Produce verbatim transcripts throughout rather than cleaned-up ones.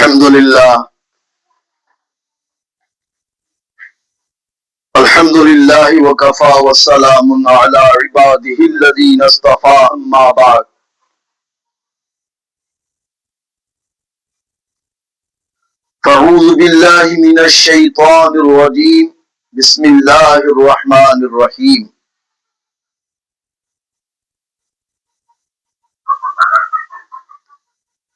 الحمد لله. الحمد لله وكفى وسلام على عباده الذين اصطفى، أما بعد. فأعوذ بالله من الشيطان الرجيم. بسم الله الرحمن الرحيم.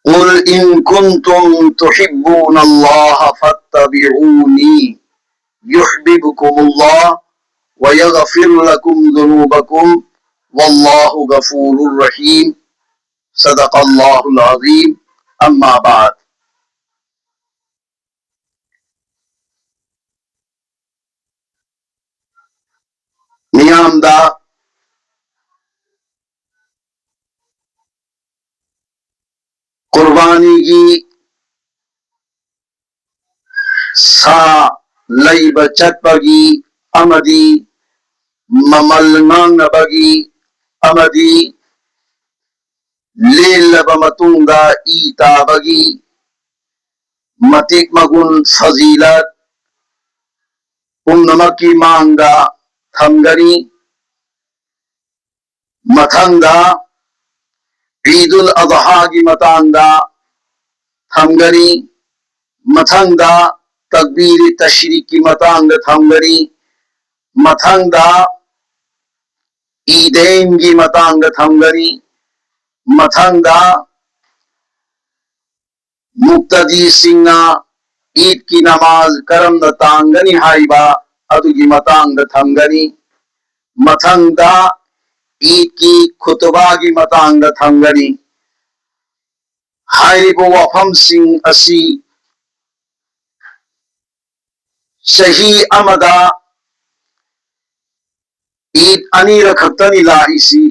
قل إن كنتم تحبون الله فاتبعوني يحببكم الله ويغفر لكم ذنوبكم والله غفور رحيم. صدق الله العظيم. أما بعد. ꯃꯤꯌꯥꯝꯗ ꯀꯨꯔꯕꯥꯅꯤꯒꯤ ꯁꯥ ꯂꯩꯕ ꯆꯠꯄꯒꯤ ꯑꯃꯗꯤ ꯃꯃꯜ ꯉꯥꯡꯅꯕꯒꯤ ꯑꯃꯗꯤ ꯂꯦꯜꯂꯕ ꯃꯇꯨꯡꯗ ꯏ ꯇꯥꯕꯒꯤ ꯃꯇꯤꯛ ꯃꯒꯨꯟ ꯐꯖꯤꯂꯠ ꯄꯨꯝꯅꯃꯛꯀꯤ ꯃꯥꯡꯗ ꯊꯝꯒꯅꯤ꯫ ꯃꯊꯪꯗ ꯏꯗꯨꯜ ꯑꯗꯍꯥꯒꯤ ꯃꯇꯥꯡꯗ ꯊꯝꯒꯅꯤ꯫ ꯃꯊꯪꯗ ꯇꯛꯕꯤꯔ ꯇꯁ꯭ꯔꯤꯛꯀꯤ ꯃꯇꯥꯡꯗ ꯊꯝꯒꯅꯤ꯫ ꯃꯊꯪꯗ ꯏꯗꯩꯟꯒꯤ ꯃꯇꯥꯡꯗ ꯊꯝꯒꯅꯤ꯫ ꯃꯊꯪꯗ ꯃꯨꯛꯇꯗꯤꯁꯤꯡꯅ ꯏꯗꯀꯤ ꯅꯃꯥꯖ ꯀꯔꯝꯅ ꯇꯥꯡꯒꯅꯤ ꯍꯥꯏꯕ ꯑꯗꯨꯒꯤ ꯃꯇꯥꯡꯗ ꯊꯝꯒꯅꯤ꯫ ꯃꯊꯪꯗ ꯏꯗꯀꯤ ꯈꯨꯇꯨꯕꯥꯒꯤ ꯃꯇꯥꯡꯗ ꯊꯝꯒꯅꯤ꯫ ꯍꯥꯏꯔꯤꯕ ꯋꯥꯐꯝꯁꯤꯡ ꯑꯁꯤ ꯆꯍꯤ ꯑꯃꯗ ꯏꯗ ꯑꯅꯤꯔꯛ ꯈꯛꯇꯅꯤ ꯂꯥꯛꯏꯁꯤ꯫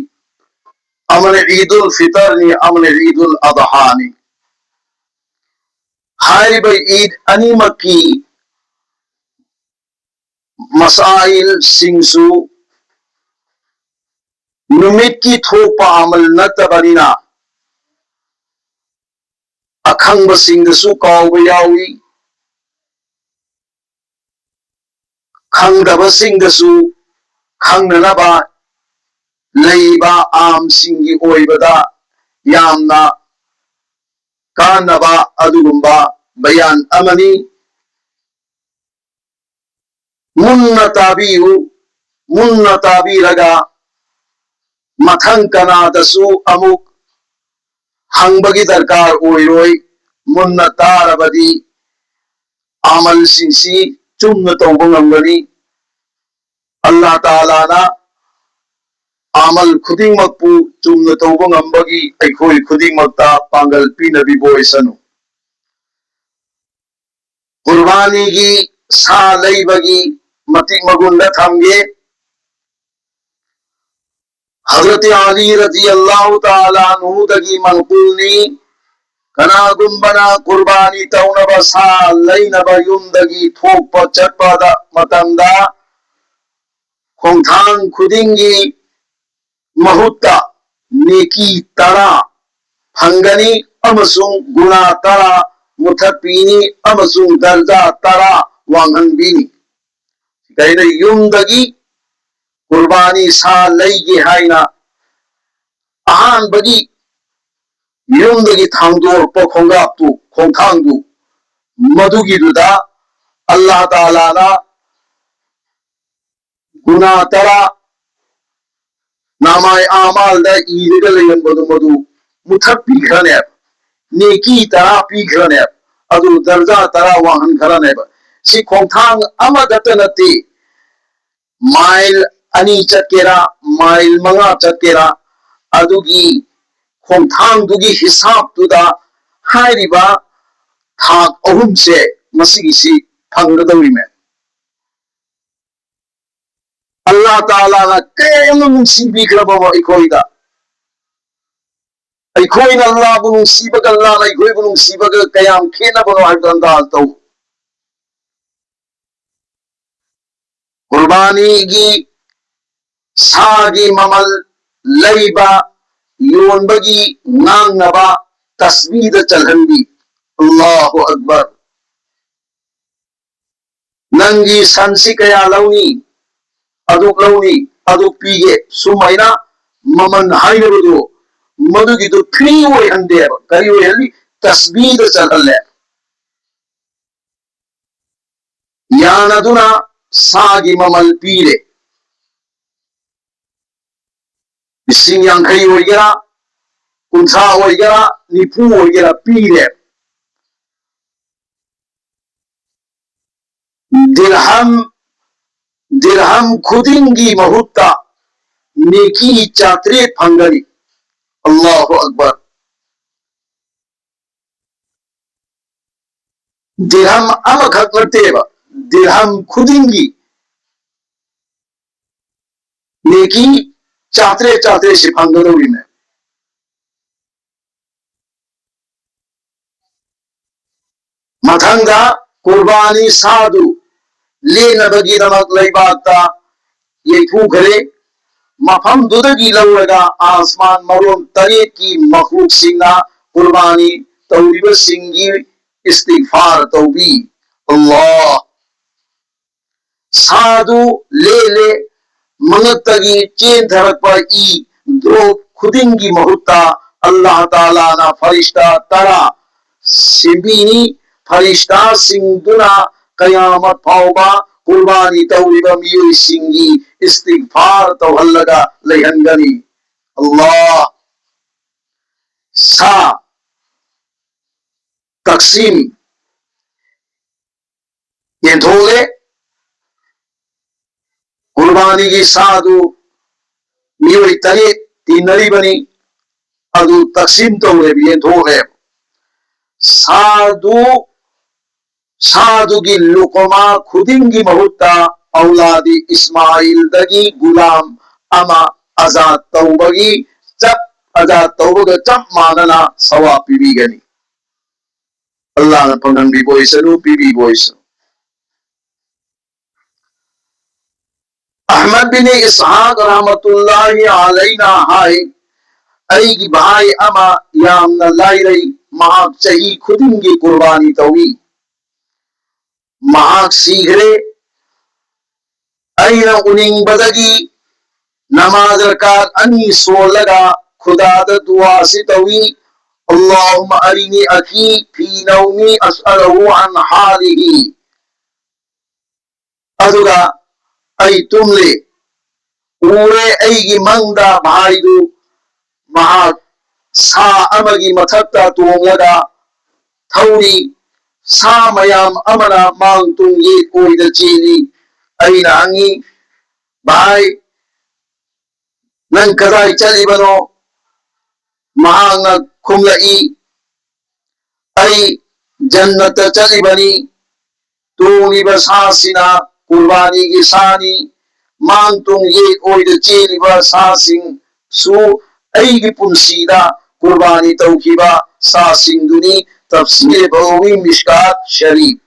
ꯑꯃꯅ ꯏꯗꯨꯜ ꯐꯤꯇꯔꯅꯤ, ꯑꯃꯅ ꯏꯗꯨꯜ ꯑꯗꯍꯥꯅꯤ꯫ ꯍꯥꯏꯔꯤꯕ ꯏꯗ ꯑꯅꯤꯃꯛꯀꯤ ꯃꯁꯥꯏꯜꯁꯤꯡꯁꯨ ꯅꯨꯃꯤꯠꯀꯤ ꯊꯣꯛꯄ ꯑꯃꯜ ꯅꯠꯇꯕꯅꯤꯅ, ꯑꯈꯪꯕꯁꯤꯡꯗꯁꯨ ꯀꯥꯎꯕ ꯌꯥꯎꯏ, ꯈꯪꯗꯕꯁꯤꯡꯗꯁꯨ ꯈꯪꯅꯅꯕ ꯂꯩꯕ ꯑꯥꯝꯁꯤꯡꯒꯤ ꯑꯣꯏꯕꯗ ꯌꯥꯝꯅ ꯀꯥꯟꯅꯕ ꯑꯗꯨꯒꯨꯝꯕ ꯕꯌꯥꯟ ꯑꯃꯅꯤ꯫ ꯃꯨꯟꯅ ꯇꯥꯕꯤꯌꯨ꯫ ꯃꯨꯟꯅ ꯇꯥꯕꯤꯔꯒ ꯃꯊꯪ ꯀꯅꯥꯗꯁꯨ ꯑꯃꯨꯛ ꯍꯪꯕꯒꯤ ꯗꯔꯀꯥꯔ ꯑꯣꯏꯔꯣꯏ꯫ ꯃꯨꯟꯅ ꯇꯥꯔꯕꯗꯤ ꯑꯃꯜꯁꯤꯡꯁꯤ ꯆꯨꯝꯅ ꯇꯧꯕ ꯉꯝꯒꯅꯤ꯫ ꯑꯜꯂꯥꯍ ꯇꯥꯂꯥꯅ ꯑꯃꯜ ꯈꯨꯗꯤꯡꯃꯛꯄꯨ ꯆꯨꯝꯅ ꯇꯧꯕ ꯉꯝꯕꯒꯤ ꯑꯩꯈꯣꯏ ꯈꯨꯗꯤꯡꯃꯛꯇ ꯄꯥꯡꯒꯜ ꯄꯤꯅꯕꯤꯕ ꯑꯣꯏꯁꯅꯨ꯫ ꯀꯨꯔꯕꯥꯅꯤꯒꯤ ꯁꯥ ꯂꯩꯕꯒꯤ ꯃꯇꯤꯛ ꯃꯒꯨꯟꯗ ꯊꯝꯒꯦ꯫ ꯍꯖꯔꯠ ꯑꯂꯤ ꯔꯗꯤꯌꯜꯂꯥꯍꯨ ꯇꯥꯂꯥ ꯑꯟꯍꯨꯗꯒꯤ ꯃꯟꯀꯨꯜꯅꯤ꯫ ꯀꯅꯥꯒꯨꯝꯕꯅ ꯀꯨꯔꯕꯥꯅꯤ ꯇꯧꯅꯕ ꯁꯥ ꯂꯩꯅꯕ ꯌꯨꯝꯗꯒꯤ ꯊꯣꯛꯄ ꯆꯠꯄꯗ ꯃꯇꯝꯗ ꯈꯣꯡꯊꯥꯡ ꯈꯨꯗꯤꯡꯒꯤ ꯃꯍꯨꯠꯇ ꯅꯦꯀꯤ ꯇꯔꯥ ꯐꯪꯒꯅꯤ ꯑꯃꯁꯨꯡ ꯒꯨꯅꯥ ꯇꯔꯥ ꯃꯨꯊꯠꯄꯤꯅꯤ ꯑꯃꯁꯨꯡ ꯗꯔꯖꯥ ꯇꯔꯥ ꯋꯥꯡꯍꯟꯕꯤꯅꯤ꯫ ꯀꯩꯅꯣ, ꯌꯨꯝꯗꯒꯤ ꯀꯨꯔꯕꯥꯅꯤ ꯁꯥ ꯂꯩꯒꯦ ꯍꯥꯏꯅ ꯑꯍꯥꯟꯕꯒꯤ ꯌꯨꯝꯗꯒꯤ ꯊꯥꯡꯗꯣꯔꯛꯄ ꯈꯣꯡꯒꯥꯞꯇꯨ, ꯈꯣꯡꯊꯥꯡꯗꯨ, ꯃꯗꯨꯒꯤꯗꯨꯗ ꯑꯜꯂꯥꯍ ꯇꯥꯂꯥꯅ ꯒꯨꯅꯥ ꯇꯔꯥ ꯅꯃꯥꯏ ꯑꯃꯥꯜꯗ ꯏꯔꯒ ꯂꯩꯔꯝꯕꯗꯨ ꯃꯗꯨ ꯃꯨꯊꯠꯄꯤꯈ꯭ꯔꯅꯦꯕ꯫ ꯅꯦꯀꯤ ꯇꯔꯥ ꯄꯤꯈ꯭ꯔꯅꯦꯕ꯫ ꯑꯗꯨ ꯗꯔꯖꯥ ꯇꯔꯥ ꯋꯥꯡꯍꯟꯈ꯭ꯔꯅꯦꯕ꯫ ꯁꯤ ꯈꯣꯡꯊꯥꯡ ꯑꯃꯈꯛꯇ ꯅꯠꯇꯦ, ꯃꯥꯏꯜ ꯑꯅꯤ ꯆꯠꯀꯦꯔꯥ, ꯃꯥꯏꯜ ꯃꯉꯥ ꯆꯠꯀꯦꯔꯥ, ꯑꯗꯨꯒꯤ ꯈꯣꯡꯊꯥꯡꯗꯨꯒꯤ ꯍꯤꯁꯥꯕꯇꯨꯗ ꯍꯥꯏꯔꯤꯕ ꯊꯥꯛ ꯑꯍꯨꯝꯁꯦ ꯃꯁꯤꯒꯤꯁꯤ ꯐꯪꯒꯗꯧꯔꯤꯃꯦ꯫ ꯑꯜꯂꯥꯍ ꯇꯥꯂꯥꯅ ꯀꯌꯥꯝꯅ ꯅꯨꯡꯁꯤꯕꯤꯈ꯭ꯔꯕꯅꯣ ꯑꯩꯈꯣꯏꯗ꯫ ꯑꯩꯈꯣꯏꯅ ꯑꯜꯂꯥꯍꯕꯨ ꯅꯨꯡꯁꯤꯕꯒ ꯑꯜꯂꯥꯍꯅ ꯑꯩꯈꯣꯏꯕꯨ ꯅꯨꯡꯁꯤꯕꯒ ꯀꯌꯥꯝ ꯈꯦꯠꯅꯕꯅꯣ ꯍꯥꯏꯕꯗꯨ ꯑꯟꯗꯥꯖ ꯇꯧ꯫ ꯀꯨꯔꯕꯥꯅꯤꯒꯤ ꯁꯥꯒꯤ ꯃꯃꯜ ꯂꯩꯕ, ꯌꯣꯟꯕꯒꯤ ꯉꯥꯡꯅꯕ ꯇꯁꯕꯤꯗ ꯆꯜꯍꯟꯕꯤ꯫ ꯑꯜꯂꯥꯍꯨ ꯑꯛꯕꯔ꯫ ꯅꯪꯒꯤ ꯁꯟꯁꯤ ꯀꯌꯥ ꯂꯧꯅꯤ? ꯑꯗꯨꯛ ꯂꯧꯅꯤ, ꯑꯗꯨꯛ ꯄꯤꯒꯦ, ꯁꯨꯃꯥꯏꯅ ꯃꯃꯜ ꯍꯥꯏꯅꯕꯗꯣ, ꯃꯗꯨꯒꯤꯗꯨ free ꯑꯣꯏꯍꯟꯗꯦꯕ꯫ ꯀꯔꯤ ꯑꯣꯏꯍꯜꯂꯤ? ꯇꯁꯕꯤꯗ ꯆꯜꯍꯜꯂꯦ꯫ ꯌꯥꯅꯗꯨꯅ ꯁꯥꯒꯤ ꯃꯃꯜ ꯄꯤꯔꯦ꯫ ꯂꯤꯁꯤꯡ ꯌꯥꯡꯈꯩ ꯑꯣꯏꯒꯦꯔꯥ, ꯀꯨꯟꯊ꯭ꯔꯥ ꯑꯣꯏꯒꯦꯔꯥ, ꯅꯤꯐꯨ ꯑꯣꯏꯒꯦꯔꯥ, ꯄꯤꯔꯦ꯫ ꯗꯤꯔꯍꯝ, ꯗꯤꯔꯍꯝ ꯈꯨꯗꯤꯡꯒꯤ ꯃꯍꯨꯠꯇ ꯅꯦꯀꯤ ꯆꯥꯇ꯭ꯔꯦꯠ ꯐꯪꯒꯅꯤ꯫ ꯑꯜꯂꯥꯍꯨ ꯑꯛꯕꯔ꯫ ꯗꯤꯔꯍꯝ ꯑꯃꯈꯛ ꯅꯠꯇꯦꯕ, ꯗꯤꯔꯍꯝ ꯈꯨꯗꯤꯡꯒꯤ ꯅꯦꯀꯤ ꯆꯥꯇ꯭ꯔꯦꯠ ꯆꯥꯇ꯭ꯔꯦꯠꯁꯤ ꯐꯪꯒꯗꯧꯔꯤꯅꯦ꯫ ꯃꯊꯪꯗ ꯀꯨꯔꯕꯥꯅꯤ ꯁꯥꯗꯨ ꯂꯦꯟꯅꯕꯒꯤꯗꯃꯛ ꯂꯩꯕꯥꯛꯇ ꯌꯩꯊꯣꯛꯈ꯭ꯔꯦ꯫ ꯃꯐꯝꯗꯨꯗꯒꯤ ꯂꯧꯔꯒ ꯑꯥꯁꯃꯥꯟ ꯃꯔꯣꯟ ꯇꯔꯦꯠꯀꯤ ꯃꯈꯣꯛꯁꯤꯡꯅ ꯀꯨꯔꯕꯥꯅꯤ ꯇꯧꯔꯤꯕꯁꯤꯡꯒꯤ ꯏꯁꯇꯤꯒꯐꯥꯔ ꯇꯧꯕꯤ꯫ ꯑꯜꯂꯥꯍ꯫ ꯁꯥꯗꯨ ꯂꯦꯜꯂꯦ꯫ ꯃꯉꯛꯇꯒꯤ ꯆꯦꯟꯊꯔꯛꯄ ꯏ drop ꯈꯨꯗꯤꯡꯒꯤ ꯃꯍꯨꯠꯇ ꯑꯜꯂꯥꯍ ꯇꯥꯂꯥꯅ ꯐꯔꯤꯁꯇꯥ ꯇꯔꯥ ꯁꯦꯝꯕꯤꯅꯤ꯫ ꯐꯔꯤꯁꯇꯥꯁꯤꯡꯗꯨꯅ ꯀꯌꯥꯃꯠ ꯐꯥꯎꯕ ꯀꯨꯔꯕꯥꯅꯤ ꯇꯧꯔꯤꯕ ꯃꯤꯑꯣꯏꯁꯤꯡꯒꯤ ꯏꯁꯇꯤꯒꯐꯥꯔ ꯇꯧꯍꯜꯂꯒ ꯂꯩꯍꯟꯒꯅꯤ꯫ ꯑꯜꯂꯥꯍ꯫ ꯁꯥ ꯇꯛꯁꯤꯝ ꯌꯦꯟꯊꯣꯛꯂꯦ꯫ ꯀꯨꯔꯕꯥꯅꯤꯒꯤ ꯁꯥꯗꯨ ꯃꯤꯑꯣꯏ ꯇꯔꯦꯠ ꯇꯤꯟꯅꯔꯤꯕꯅꯤ, ꯑꯗꯨ ꯇꯛꯁꯤꯝ ꯇꯧꯔꯦꯕ, ꯌꯦꯟꯊꯣꯛꯂꯦꯕ꯫ ꯁꯥꯗꯨ, ꯁꯥꯗꯨꯒꯤ ꯂꯨꯀꯣꯃꯥ ꯈꯨꯗꯤꯡꯒꯤ ꯃꯍꯨꯠꯇ ꯑꯧꯂꯥꯗꯤ ꯏꯁꯃꯥꯏꯜꯗꯒꯤ ꯒꯨꯂꯥꯝ ꯑꯃ ꯑꯖꯥꯗ ꯇꯧꯕꯒꯤ ꯆꯞ, ꯑꯖꯥꯗ ꯇꯧꯕꯒ ꯆꯞ ꯃꯥꯟꯅꯅ ꯁꯋꯥꯕ ꯄꯤꯕꯤꯒꯅꯤ꯫ ꯑꯜꯂꯥꯍꯅ ꯐꯪꯍꯟꯕꯤꯕ ꯑꯣꯏꯁꯅꯨ, ꯄꯤꯕꯤꯕ ꯑꯣꯏꯁꯅꯨ꯫ ꯑꯍꯃꯗ ꯕꯤꯟ ꯏꯁꯍꯥꯛ ꯔꯍꯃꯇꯨꯜꯂꯥꯍꯤ ꯑꯂꯩꯅ ꯍꯥꯏ, ꯑꯩꯒꯤ ꯚꯥꯏ ꯑꯃ ꯌꯥꯝꯅ ꯂꯥꯏꯔꯩ, ꯃꯍꯥꯛ ꯆꯍꯤ ꯈꯨꯗꯤꯡꯒꯤ ꯀꯨꯔꯕꯥꯅꯤ ꯇꯧꯏ꯫ ꯃꯍꯥꯛ ꯁꯤꯈ꯭ꯔꯦ꯫ ꯑꯩꯅ ꯎꯅꯤꯡꯕꯗꯒꯤ ꯅꯃꯥꯖ ꯔꯀꯥꯠ ꯑꯅꯤ ꯁꯣꯜꯂꯒ ꯈꯨꯗꯥꯗ ꯗꯨꯋꯥꯁꯤ ꯇꯧꯏ, اللهم أرني أخي في نومي أسأله عن حاله. ꯑꯗꯨꯒ ꯑꯩ ꯇꯨꯝꯂꯦ꯫ ꯎꯔꯦ ꯑꯩꯒꯤ ꯃꯪꯗ ꯚꯥꯏꯗꯨ ꯃꯍꯥꯛ ꯁꯥ ꯑꯃꯒꯤ ꯃꯊꯛꯇ ꯇꯣꯡꯂꯒ ꯊꯧꯔꯤ꯫ ꯁꯥ ꯃꯌꯥꯝ ꯑꯃꯅ ꯃꯥꯡ ꯇꯨꯡ ꯌꯦꯠ ꯑꯣꯏꯗ ꯆꯦꯜꯂꯤ꯫ ꯑꯩꯅ ꯍꯪꯉꯤ, "ꯚꯥꯏ, ꯅꯪ ꯀꯗꯥꯏ ꯆꯠꯂꯤꯕꯅꯣ?" ꯃꯍꯥꯛꯅ ꯈꯨꯝꯂꯛꯏ, "ꯑꯩ ꯖꯟꯅꯠꯇ ꯆꯠꯂꯤꯕꯅꯤ꯫ ꯇꯣꯡꯂꯤꯕ ꯁꯥꯁꯤꯅ ꯀꯨꯔꯕꯥꯅꯤꯒꯤ ꯁꯥꯅꯤ꯫ ꯃꯥꯡ ꯇꯨꯡ ꯌꯦꯠ ꯑꯣꯏꯗ ꯆꯦꯜꯂꯤꯕ ꯁꯥꯁꯤꯡꯁꯨ ꯑꯩꯒꯤ ꯄꯨꯟꯁꯤꯗ ꯀꯨꯔꯕꯥꯅꯤ ꯇꯧꯈꯤꯕ ꯁꯥꯁꯤꯡꯗꯨꯅꯤ"꯫ ꯇꯐꯁꯤꯔ ꯕꯒꯋꯤ, ꯃꯤꯁꯀꯥꯠ ꯁꯔꯤꯐ꯫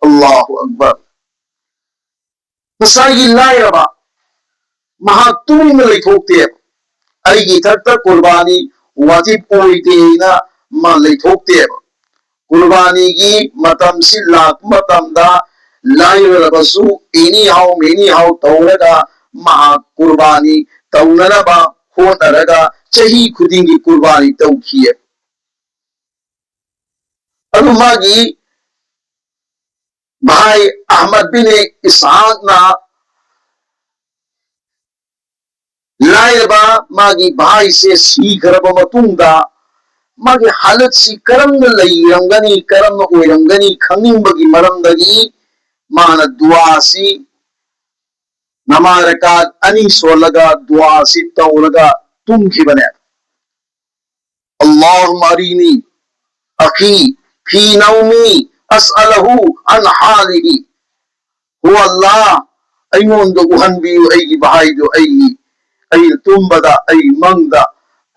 ꯑꯜꯂꯥꯍꯨ ꯑꯛꯕꯔ꯫ ꯉꯁꯥꯏꯒꯤ ꯂꯥꯏꯔꯕ, ꯃꯍꯥꯛ ꯇꯨꯃꯤꯟꯅ ꯂꯩꯊꯣꯛꯇꯦꯕ꯫ "ꯑꯩꯒꯤ ꯏꯊꯛꯇ ꯀꯨꯔꯕꯥꯅꯤ ꯋꯥꯖꯤꯕ ꯑꯣꯏꯗꯦꯅ" ꯃꯥ ꯂꯩꯊꯣꯛꯇꯦꯕ꯫ ꯀꯨꯔꯕꯥꯅꯤꯒꯤ ꯃꯇꯝꯁꯤ ꯂꯥꯛꯄ ꯃꯇꯝꯗ ꯂꯥꯏꯔꯔꯕꯁꯨ anyhow anyhow ꯇꯧꯔꯒ ꯃꯍꯥꯛ ꯀꯨꯔꯕꯥꯅꯤ ꯇꯧꯅꯅꯕ ꯍꯣꯠꯅꯔꯒ ꯆꯍꯤ ꯈꯨꯗꯤꯡꯒꯤ ꯀꯨꯔꯕꯥꯅꯤ ꯇꯧꯈꯤꯌꯦ꯫ ꯑꯗꯨ ꯃꯥꯒꯤ ꯚꯥꯏ ꯑꯍꯃꯗ ꯕꯤꯟ ꯏꯁꯍꯥꯛꯅ ꯂꯥꯏꯔꯕ ꯃꯥꯒꯤ ꯚꯥꯏꯁꯦ ꯁꯤꯈ꯭ꯔꯕ ꯃꯇꯨꯡꯗ ꯃꯥꯒꯤ ꯍꯥꯂꯠꯁꯤ ꯀꯔꯝꯅ ꯂꯩꯔꯝꯒꯅꯤ, ꯀꯔꯝꯅ ꯑꯣꯏꯔꯝꯒꯅꯤ ꯈꯪꯅꯤꯡꯕꯒꯤ ꯃꯔꯝꯗꯒꯤ ꯃꯥꯅ ꯗꯨꯋꯥꯁꯤ ꯅꯃꯥꯖ ꯔꯀꯥꯠ ꯑꯅꯤ ꯁꯣꯜꯂꯒ ꯗꯨꯋꯥꯁꯤ ꯇꯧꯔꯒ ꯇꯨꯝꯈꯤꯕꯅꯦ꯫ اللهم أرني أخي في نومي أسأله عن حاله. "ꯍꯣ ꯑꯜꯂꯥ, ꯑꯩꯉꯣꯟꯗ ꯎꯍꯟꯕꯤꯌꯨ ꯑꯩꯒꯤ ꯚꯥꯏꯗꯨ, ꯑꯩꯒꯤ, ꯑꯩꯅ ꯇꯨꯝꯕꯗ, ꯑꯩ ꯃꯪꯗ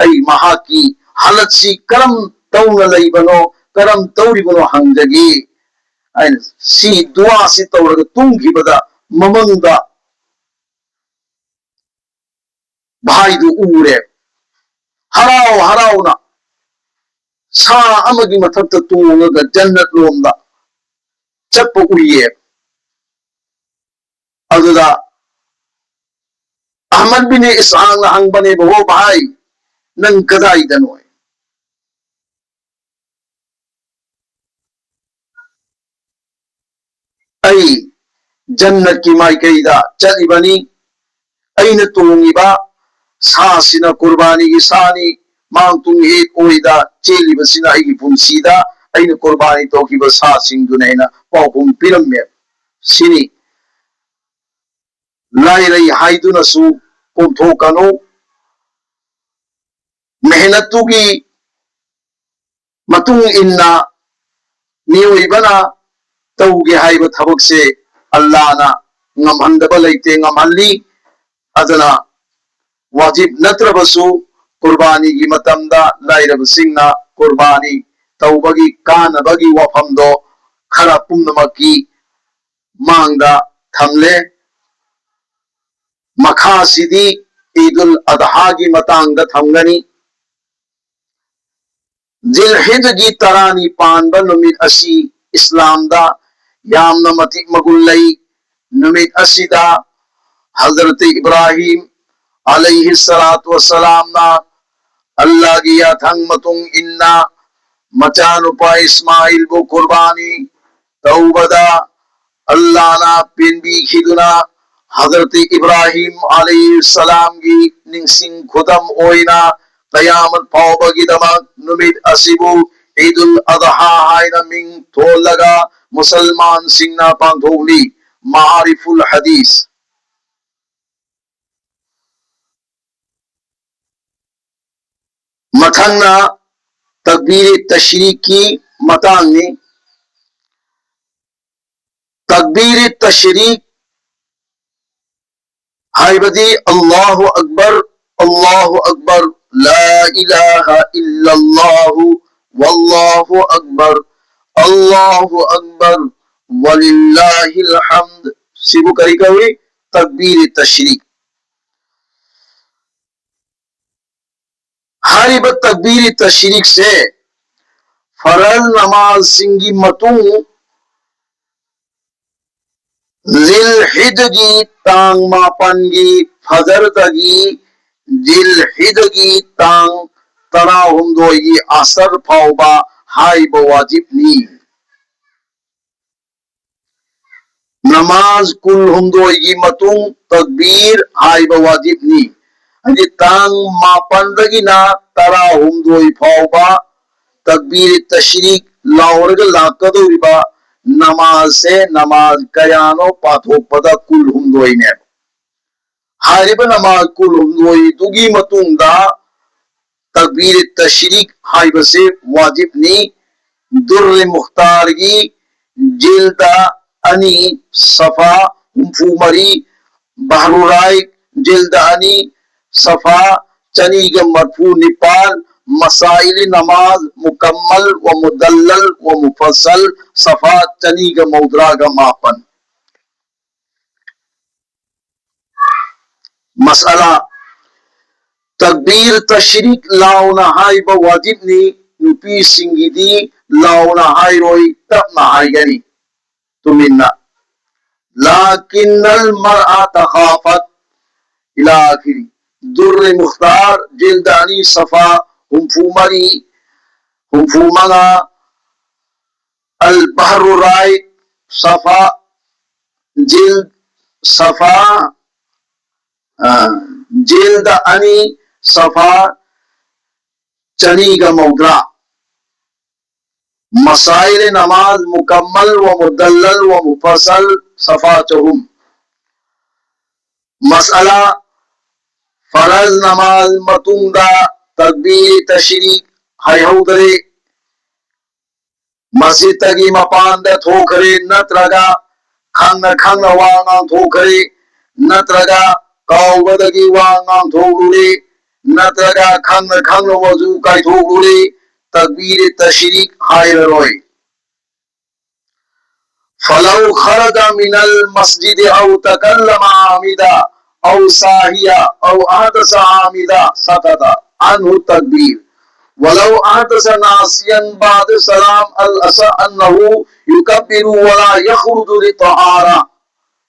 ꯑꯩ ꯃꯍꯥꯛꯀꯤ ꯍꯥꯂꯠꯁꯤ ꯀꯔꯝ ꯇꯧꯅ ꯂꯩꯕꯅꯣ, ꯀꯔꯝ ꯇꯧꯔꯤꯕꯅꯣ ꯍꯪꯖꯒꯦ" ꯍꯥꯏꯅ ꯁꯤ ꯗꯨꯋꯥꯁꯤ ꯇꯧꯔꯒ ꯇꯨꯝꯈꯤꯕꯗ ꯃꯃꯪꯗ ꯚꯥꯏꯗꯨ ꯎꯔꯦ꯫ ꯍꯔꯥꯎ ꯍꯔꯥꯎꯅ ꯁꯥ ꯑꯃꯒꯤ ꯃꯊꯛꯇ ꯇꯣꯡꯉꯒ ꯖꯟꯅꯠ ꯂꯣꯝꯗ ꯆꯠꯄ ꯎꯏꯌꯦ꯫ ꯑꯗꯨꯗ ꯑꯍꯃꯗ ꯕꯤꯟ ꯏꯁꯍꯥꯛꯅ ꯍꯪꯕꯅꯦꯕ, "ꯍꯣ ꯚꯥꯏ, ꯅꯪ ꯀꯗꯥꯏꯗꯅꯣ?" "ꯑꯩ ꯖꯟꯅꯠꯀꯤ ꯃꯥꯏꯀꯩꯗ ꯆꯠꯂꯤꯕꯅꯤ꯫ ꯑꯩꯅ ꯇꯣꯡꯉꯤꯕ ꯁꯥꯁꯤꯅ ꯀꯨꯔꯕꯥꯅꯤꯒꯤ ꯁꯥꯅꯤ, ꯃꯥꯡ ꯇꯨꯡ ꯍꯦꯛ ꯑꯣꯏꯗ ꯆꯦꯜꯂꯤꯕꯁꯤꯅ ꯑꯩꯒꯤ ꯄꯨꯟꯁꯤꯗ ꯑꯩꯅ ꯀꯨꯔꯕꯥꯅꯤ ꯇꯧꯈꯤꯕ ꯁꯥꯁꯤꯡꯗꯨꯅꯦꯅ ꯄꯥꯎꯈꯨꯝ ꯄꯤꯔꯝꯃꯦ꯫ ꯁꯤꯅꯤ, ꯂꯥꯏꯔꯩ ꯍꯥꯏꯗꯨꯅꯁꯨ ꯀꯣꯝꯊꯣꯛꯀꯅꯨ꯫ ꯃꯦꯍꯅꯠꯇꯨꯒꯤ ꯃꯇꯨꯡ ꯏꯟꯅ ꯃꯤꯑꯣꯏꯕꯅ ꯇꯧꯒꯦ ꯍꯥꯏꯕ ꯊꯕꯛꯁꯦ ꯑꯜꯂꯥꯅ ꯉꯝꯍꯟꯗꯕ ꯂꯩꯇꯦ, ꯉꯝꯍꯜꯂꯤ꯫ ꯑꯗꯨꯅ ꯋꯥꯖꯤꯕ ꯅꯠꯇ꯭ꯔꯕꯁꯨ ꯀꯨꯔꯕꯥꯅꯤꯒꯤ ꯃꯇꯝꯗ ꯂꯥꯏꯔꯕꯁꯤꯡꯅ ꯀꯨꯔꯕꯥꯅꯤ ꯇꯧꯕꯒꯤ ꯀꯥꯟꯅꯕꯒꯤ ꯋꯥꯐꯝꯗꯣ ꯈꯔ ꯄꯨꯝꯅꯃꯛꯀꯤ ꯃꯥꯡꯗ ꯊꯝꯂꯦ꯫ ꯃꯈꯥꯁꯤꯗꯤ ꯏꯗꯨꯜ ꯑꯗꯍꯥꯒꯤ ꯃꯇꯥꯡꯗ ꯊꯝꯒꯅꯤ꯫ ꯖꯤꯜꯍꯤꯖꯒꯤ ꯇꯔꯥꯅꯤ ꯄꯥꯟꯕ ꯅꯨꯃꯤꯠ ꯑꯁꯤ ꯏꯁꯂꯥꯝꯗ ꯌꯥꯝꯅ ꯃꯇꯤꯛ ꯃꯒꯨꯟ ꯂꯩ꯫ ꯅꯨꯃꯤꯠ ꯑꯁꯤꯗ ꯍꯖꯔꯠ ꯏꯕ꯭ꯔꯥꯍꯤꯝ ꯑꯂꯩꯍꯤ ꯁꯂꯥꯇꯨ ꯋꯁꯂꯥꯝꯅ ꯑꯜꯂꯥꯒꯤ ꯌꯥꯊꯪ ꯃꯇꯨꯡ ꯏꯟꯅ ꯃꯆꯥꯅꯨꯄꯥ ꯏꯁꯃꯥꯏꯜꯕꯨ ꯀꯨꯔꯕꯥꯅꯤ ꯇꯧꯕꯗ ꯑꯜꯂꯥꯅ ꯄꯦꯟꯕꯤꯈꯤꯗꯨꯅ ꯍꯖꯔꯠ ꯏꯕ꯭ꯔꯥꯍꯤꯝ ꯑꯂꯩꯍꯤ ꯁꯂꯥꯝꯒꯤ ꯅꯤꯡꯁꯤꯡ ꯈꯨꯗꯝ ꯑꯣꯏꯅ ꯀꯌꯥꯃꯠ ꯐꯥꯎꯕꯒꯤꯗꯃꯛ ꯅꯨꯃꯤꯠ ꯑꯁꯤꯕꯨ ꯏꯗꯨꯜ ꯑꯗꯍꯥ ꯍꯥꯏꯅ ꯃꯤꯡ ꯊꯣꯜꯂꯒ ꯃꯨꯁꯜꯃꯥꯟꯁꯤꯡꯅ ꯄꯥꯡꯊꯣꯛꯂꯤ꯫ ꯃꯥꯔꯤꯐꯨꯜ ꯍꯗꯤꯁ꯫ ꯃꯊꯪꯅ ꯇꯛꯕꯤꯔ ꯇꯁꯔꯤꯛꯀꯤ ꯃꯇꯥꯡꯅꯤ꯫ ꯇꯛꯕꯤꯔ ꯇꯁꯔꯤꯛ ꯍꯥꯏꯕꯗꯤ ꯑꯜꯂꯥꯍꯨ ꯑꯛꯕꯔ, ꯑꯜꯂꯥꯍꯨ ꯑꯛꯕꯔ, ꯂꯥ ꯏꯂꯥꯍ ꯏꯜꯂꯜꯂꯥꯍꯨ, ꯋꯜꯂꯥꯍꯨ ꯑꯛꯕꯔ, ꯑꯜꯂꯥꯍꯨ ꯑꯛꯕꯔ, ꯋꯂꯤꯜꯂꯥꯍꯤꯜ ꯍꯝꯗ꯫ ꯁꯤꯕꯨ ꯀꯔꯤ ꯀꯧꯏ? ꯇꯛꯕꯤꯔ ꯇꯁꯔꯤꯛ꯫ ꯍꯥꯏꯔꯤꯕ ꯇꯛꯕꯤꯔꯤ ꯇꯁꯔꯤꯛꯁꯦ ꯐꯔꯜ ꯅꯃꯥꯖꯁꯤꯡꯒꯤ ꯃꯇꯨꯡ ꯖꯤꯜ ꯍꯤꯖꯒꯤ ꯇꯥꯡ ꯃꯥꯄꯟꯒꯤ ꯐꯖꯔꯗꯒꯤ ꯖꯤꯜ ꯍꯤꯖꯒꯤ ꯇꯥꯡ ꯇꯔꯥꯍꯨꯝꯗꯣꯏꯒꯤ ꯑꯁꯔ ꯐꯥꯎꯕ ꯍꯥꯏꯕ ꯋꯥꯖꯤꯕꯅꯤ꯫ ꯅꯃꯥꯖ ꯀꯨꯟꯍꯨꯝꯗꯣꯏꯒꯤ ꯃꯇꯨꯡ ꯇꯛꯕꯤꯔ ꯍꯥꯏꯕ ꯋꯥꯖꯤꯕꯅꯤ꯫ ꯍꯥꯏꯗꯤ ꯇꯥꯡ ꯃꯥꯄꯟꯗꯒꯤꯅ ꯇꯔꯥꯍꯨꯝꯗꯣꯏ ꯐꯥꯎꯕ ꯇꯛꯕꯤꯔ ꯇꯁꯔꯤꯛ ꯂꯥꯎꯔꯒ ꯂꯥꯛꯀꯗꯧꯔꯤꯕ ꯅꯃꯥꯖꯁꯦ ꯅꯃꯥꯖ ꯀꯌꯥꯅꯣ ꯄꯥꯊꯣꯛꯄꯗ ꯀꯨꯟꯍꯨꯝꯗꯣꯏꯅꯦꯕ꯫ ꯍꯥꯏꯔꯤꯕ ꯅꯃꯥꯖ ꯀꯨꯟꯍꯨꯝꯗꯣꯏꯗꯨꯒꯤ ꯃꯇꯨꯡꯗ ꯇꯛꯕꯤꯔ ꯇꯁꯔꯤꯛ ꯍꯥꯏꯕꯁꯦ ꯋꯥꯖꯤꯕꯅꯤ꯫ ꯗꯨꯔꯔ ꯃꯨꯈꯇꯥꯔꯒꯤ ꯖꯤꯜꯗ ꯑꯅꯤ, ꯁꯐꯥ ꯍꯨꯝꯐꯨ ꯃꯔꯤ, ꯕꯍꯔꯨꯔꯥꯏ ꯖꯤꯜꯗ ꯑꯅꯤ, ꯁꯐꯥ ꯆꯅꯤꯒ ꯃꯔꯐꯨ ꯅꯤꯄꯥꯟ, ꯃꯁꯥꯏꯂꯤ ꯅꯃꯥꯖ ꯃꯨꯀꯝꯃꯜ ꯋ ꯃꯨꯗꯜꯂꯜ ꯋ ꯃꯨꯐꯁꯜ ꯁꯐꯥ ꯆꯅꯤꯒ ꯃꯧꯗ꯭ꯔꯥꯒ ꯃꯥꯄꯟ꯫ ꯃꯁꯑꯂꯥ, ꯇꯛꯕꯤꯔ ꯇꯁꯔꯤꯛ ꯂꯥꯎꯅ ꯍꯥꯏꯕ ꯋꯥꯖꯤꯕꯅꯤ, ꯅꯨꯄꯤꯁꯤꯡꯒꯤꯗꯤ ꯂꯥꯎꯅ ꯍꯥꯏꯔꯣꯏ, ꯇꯞꯅ ꯍꯥꯏꯒꯅꯤ꯫ ꯇꯨꯃꯤꯟꯅ꯫ ꯂꯥꯀꯤꯟꯅꯜ ꯃꯔꯑꯥ ꯇꯈꯥꯐꯠ ꯏꯂꯥ ꯑꯈꯤꯔꯤ꯫ ꯗꯨꯔꯔ ꯃꯨꯈꯇꯥꯔ ꯖꯤꯜꯗ ꯑꯅꯤ ꯁꯐꯥ ꯍꯨꯝꯐꯨ ꯃꯔꯤ, ꯍꯨꯝꯐꯨ ꯃꯉꯥ, ꯑꯜ ꯕꯍꯔꯨ ꯔꯥꯏꯛ ꯁꯐꯥ ꯖꯤꯜ ꯁꯐꯥ, ꯑ, ꯖꯤꯜꯗ ꯑꯅꯤ ꯁꯐꯥ ꯆꯅꯤꯒ ꯃꯧꯗ꯭ꯔꯥ꯫ ꯃꯁꯥꯏꯂꯦ ꯅꯃꯥꯖ ꯃꯨꯀꯝꯃꯜ ꯋ ꯃꯨꯗꯜꯂꯜ ꯋ ꯃꯨꯐꯁꯜ ꯁꯐꯥ ꯆꯍꯨꯝ꯫ ꯃꯁꯑꯂꯥ, ꯐꯔꯖ ꯅꯃꯥꯖ ꯃꯇꯨꯡꯗ ꯇꯛꯕꯤꯔ ꯇꯁꯔꯤꯛ ꯍꯥꯏꯍꯧꯗꯔꯦ꯫ ꯃꯁꯖꯤꯗꯇꯒꯤ ꯃꯄꯥꯟꯗ ꯊꯣꯛꯈ꯭ꯔꯦ ꯅꯠꯇ꯭ꯔꯒ ꯈꯪꯅ ꯈꯪꯅ ꯋꯥ ꯉꯥꯡꯊꯣꯛꯈ꯭ꯔꯦ ꯅꯠꯇ꯭ꯔꯒ ꯀꯥꯎꯕꯗꯒꯤ ꯋꯥ ꯉꯥꯡꯊꯣꯛꯂꯨꯔꯦ ꯅꯠꯇ꯭ꯔꯒ ꯈꯪꯅ ꯈꯪꯅ ꯋꯖꯨ ꯀꯥꯏꯊꯣꯛꯂꯨꯔꯦ, ꯇꯛꯕꯤꯔ ꯇꯁꯔꯤꯛ ꯍꯥꯏꯔꯔꯣꯏ꯫ فلو خرج من المسجد أو تكلم عامدا أو ساهيا أو أحدث عامدا سقط. عنه التكبير. ولو أحدث ناسيا بعد السلام، الأصح أنه يكبر ولا يخرج للطهارة.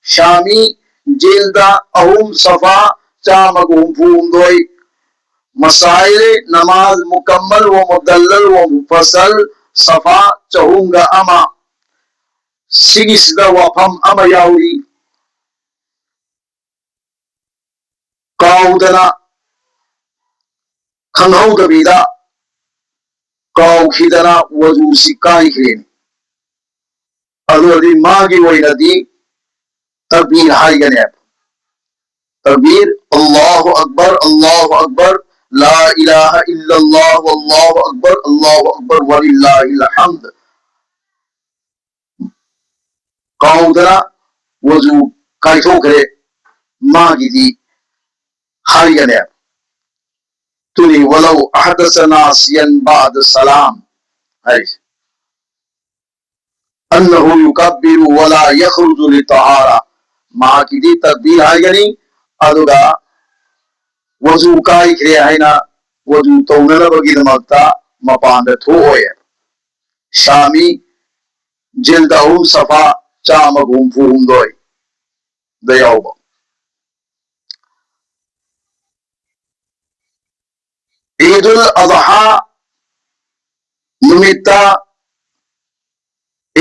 ꯁꯥꯃꯤ, ꯖꯤꯜꯗ ꯑꯍꯨꯝ, ꯁꯐꯥ ꯆꯥꯝꯃꯒ ꯍꯨꯝꯐꯨ ꯍꯨꯝꯗꯣꯏ, ꯃꯁꯥꯏꯜ ꯅꯃꯥꯖ ꯃꯨꯀꯝꯃꯜ ꯋꯥ ꯃꯨꯗꯜꯂꯜ ꯋꯥ ꯃꯨꯐꯁꯜ ꯁꯐꯥ ꯆꯍꯨꯝꯒ ꯑꯃ꯫ ꯁꯤꯒꯤꯁꯤꯗ ꯋꯥꯐꯝ ꯑꯃ ꯌꯥꯎꯔꯤ꯫ ꯀꯥꯎꯗꯅ, ꯈꯪꯍꯧꯗꯕꯤꯗ, ꯀꯥꯎꯈꯤꯗꯅ ꯋꯖꯨꯁꯤ ꯀꯥꯏꯈ꯭ꯔꯦꯅꯦ꯫ ꯑꯗꯨ ꯑꯣꯏꯔꯗꯤ ꯃꯥꯒꯤ ꯑꯣꯏꯅꯗꯤ ꯇꯛꯕꯤꯔ ꯍꯥꯏꯒꯅꯦꯕ꯫ ꯇꯛꯕꯤꯔ, الله أكبر، الله أكبر، لا إله إلا الله، الله أكبر، الله أكبر، ولله الحمد꯫ ꯀꯥꯎꯗꯅ ꯋꯖꯨ ꯀꯥꯏꯊꯣꯛꯈ꯭ꯔꯦ, ꯃꯥꯒꯤꯗꯤ ꯍꯥꯏꯒꯅꯦꯕ꯫ ꯇꯨꯅꯤ, ولو أحدث ناسيا بعد السلام ꯍꯥꯏꯔꯤꯁꯦ꯫ أنه يكبر ولا يخرج للطهارة. ꯃꯍꯥꯛꯀꯤꯗꯤ ꯇꯛꯕꯤꯔ ꯍꯥꯏꯒꯅꯤ, ꯑꯗꯨꯒ ꯋꯖꯨ ꯀꯥꯏꯈ꯭ꯔꯦ ꯍꯥꯏꯅ ꯋꯖꯨ ꯇꯧꯅꯅꯕꯒꯤꯗꯃꯛꯇ ꯃꯄꯥꯟꯗ ꯊꯣꯛꯑꯣꯏ꯫ ꯁꯥꯃꯤ, ꯖꯤꯜꯗ ꯑꯍꯨꯝ, ꯁꯐꯥ ꯆꯥꯝꯃꯒ ꯍꯨꯝꯐꯨ ꯍꯨꯝꯗꯣꯏꯗ ꯌꯥꯎꯕ꯫ ꯏꯗꯨꯜ ꯑꯗꯍꯥ ꯅꯨꯃꯤꯠꯇ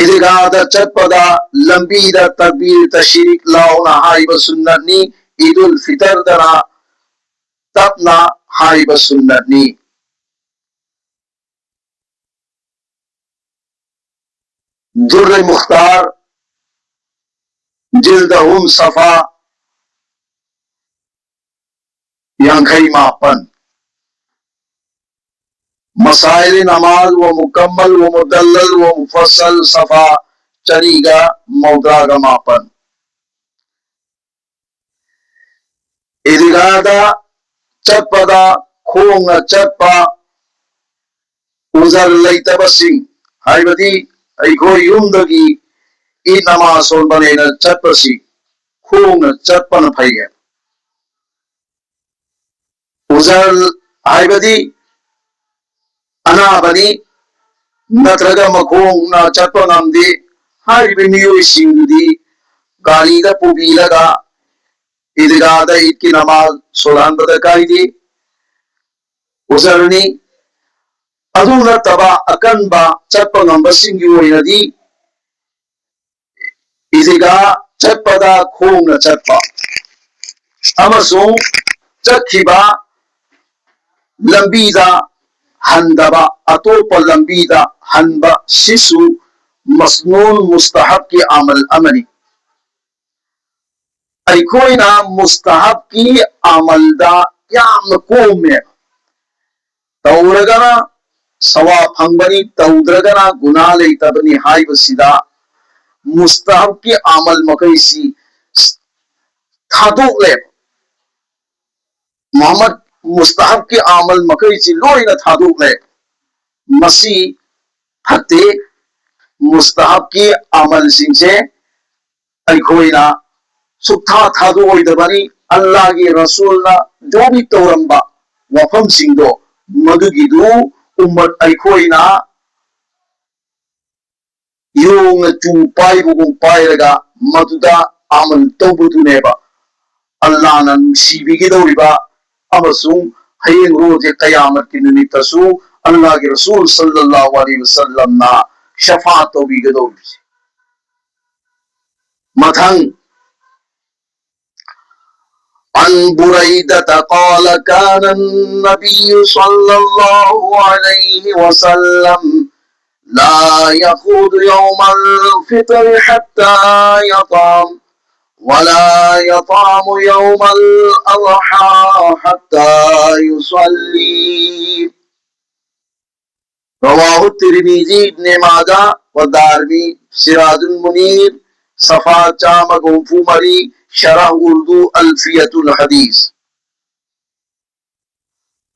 ꯏꯗꯤꯒꯥꯗ ꯆꯠꯄꯗ ꯂꯝꯕꯤꯗ ꯇꯛꯕꯤꯔ ꯇꯁꯔꯤꯛ ꯂꯥꯎꯅ ꯍꯥꯏꯕ ꯁꯨꯟꯅꯠꯅꯤ꯫ ꯏꯗꯨꯜ ꯐꯤꯇꯔꯗꯅ ꯇꯞꯅ ꯍꯥꯏꯕ ꯁꯨꯟꯅꯠꯅꯤ꯫ ꯗꯨꯔꯔ ꯃꯨꯈꯇꯥꯔ, ꯖꯤꯜꯗ ꯑꯍꯨꯝ, ꯁꯐꯥ ꯌꯥꯡꯈꯩ ꯃꯥꯄꯟ꯫ ꯃꯁꯥꯏꯜ ꯅꯃꯥꯖ ꯋꯥ ꯃꯨꯀꯝꯃꯜ ꯋꯥ ꯃꯨꯗꯜꯂꯜ ꯋꯥ ꯃꯨꯐꯁꯜ ꯁꯐꯥ ꯆꯅꯤꯒ ꯃꯧꯗ꯭ꯔꯥꯒ ꯃꯥꯄꯟ꯫ ꯏꯗꯤꯒꯥꯗ ꯆꯠꯄꯗ ꯈꯣꯡꯅ ꯆꯠꯄ ꯎꯖꯔ ꯂꯩꯇꯕꯁꯤꯡ, ꯍꯥꯏꯕꯗꯤ ꯑꯩꯈꯣꯏ ꯌꯨꯝꯗꯒꯤ ꯏꯗ ꯅꯃꯥꯖ ꯁꯣꯟꯕꯅꯦꯅ ꯆꯠꯄꯁꯤ ꯈꯣꯡꯅ ꯆꯠꯄꯅ ꯐꯩꯌꯦ꯫ ꯎꯖꯔ ꯍꯥꯏꯕꯗꯤ ꯑꯅꯥꯕꯅꯤ, ꯅꯠꯇ꯭ꯔꯒ ꯃꯈꯣꯡꯅ ꯆꯠꯄ ꯉꯝꯗꯦ ꯍꯥꯏꯔꯤꯕ ꯃꯤꯑꯣꯏꯁꯤꯡꯗꯨꯗꯤ ꯒꯥꯔꯤꯗ ꯄꯨꯕꯤꯔꯒ ꯏꯗꯤꯒꯥꯗ ꯏꯗꯀꯤ ꯅꯃꯥꯖ ꯁꯣꯜꯍꯟꯕꯗ ꯀꯥꯏꯗꯦ, ꯎꯖꯔꯅꯤ꯫ ꯑꯗꯨ ꯅꯠꯇꯕ ꯑꯀꯟꯕ ꯆꯠꯄ ꯉꯝꯕꯁꯤꯡꯒꯤ ꯑꯣꯏꯅꯗꯤ ꯏꯗꯤꯒꯥ ꯆꯠꯄꯗ ꯈꯣꯡꯅ ꯆꯠꯄ ꯑꯃꯁꯨꯡ ꯆꯠꯈꯤꯕ ꯂꯝꯕꯤꯗ ꯍꯟꯗꯕ, ꯑꯇꯣꯞꯄ ꯂꯝꯕꯤꯗ ꯍꯟꯕ, ꯁꯤꯁꯨ ꯃꯁꯅꯨꯟ ꯃꯨꯁꯇꯍꯕꯀꯤ ꯑꯃꯜ ꯑꯃꯅꯤ꯫ ꯑꯩꯈꯣꯏꯅ ꯃꯨꯁꯇꯍꯕꯀꯤ ꯑꯃꯜꯗ ꯌꯥꯝꯅ ꯀꯣꯝꯃꯦ꯫ ꯇꯧꯔꯒꯅ ꯁꯋꯥꯕ ꯐꯪꯕꯅꯤ, ꯇꯧꯗ꯭ꯔꯒꯅ ꯒꯨꯅꯥ ꯂꯩꯇꯕꯅꯤ ꯍꯥꯏꯕꯁꯤꯗ ꯃꯨꯁꯇꯍꯕꯀꯤ ꯑꯃꯜ ꯃꯈꯩꯁꯤ ꯊꯥꯗꯣꯛꯂꯦ꯫ ꯃꯨꯍꯝꯃꯗ ꯃꯨꯁꯇꯍꯕꯀꯤ ꯑꯃꯜ ꯃꯈꯩꯁꯤ ꯂꯣꯏꯅ ꯊꯥꯗꯣꯛꯂꯦ꯫ ꯃꯁꯤ ꯐꯠꯇꯦ꯫ ꯃꯨꯁꯇꯍꯕꯀꯤ ꯑꯃꯜꯁꯤꯡꯁꯦ ꯑꯩꯈꯣꯏꯅ ꯁꯨꯛꯊꯥ ꯊꯥꯗꯣꯛꯑꯣꯏꯗꯕꯅꯤ꯫ ꯑꯜꯂꯥꯍꯒꯤ ꯔꯁꯨꯜꯅ ꯖꯣꯕꯤ ꯇꯧꯔꯝꯕ ꯋꯥꯐꯝꯁꯤꯡꯗꯣ, ꯃꯗꯨꯒꯤꯗꯨ ꯎꯝꯃꯠ ꯑꯩꯈꯣꯏꯅ ꯌꯣꯡꯅ ꯆꯨ ꯄꯥꯏꯕꯒꯨꯝ ꯄꯥꯏꯔꯒ ꯃꯗꯨꯗ ꯑꯃꯜ ꯇꯧꯕꯗꯨꯅꯦꯕ ꯑꯜꯂꯥꯍꯅ ꯅꯨꯡꯁꯤꯕꯤꯒꯗꯧꯔꯤꯕ ꯑꯃꯁꯨꯡ ꯍꯌꯦꯡ ꯔꯣꯖꯦ ꯀꯌꯥꯃꯠꯀꯤ ꯅꯨꯃꯤꯠꯇꯁꯨ ꯑꯜꯂꯥꯍꯒꯤ ꯔꯁꯨꯜ ꯁꯜꯂꯜꯂꯥꯍꯨ ꯑꯂꯩꯍꯤ ꯋꯁꯜꯂꯝꯅ ꯁꯐꯥꯠ ꯇꯧꯕꯤꯒꯗꯧꯔꯤꯕꯁꯦ꯫ ꯃꯊꯪ, عن بريدة قال كان النبي صلى الله عليه وسلم لا يخرج يوم الفطر حتى يطعم ولا يطعم يوم الأضحى حتى يصلي. رواه الترمذي، ابن ماجه والدارمي، سراج المنير، صفحة ꯆꯥꯝꯃꯒ ꯍꯨꯝꯐꯨ ꯃꯔꯤ, ꯁꯔꯍ ꯎꯔꯗꯨ ꯑꯜꯐꯤꯌꯥꯇꯨꯜ ꯍꯗꯤꯁ꯫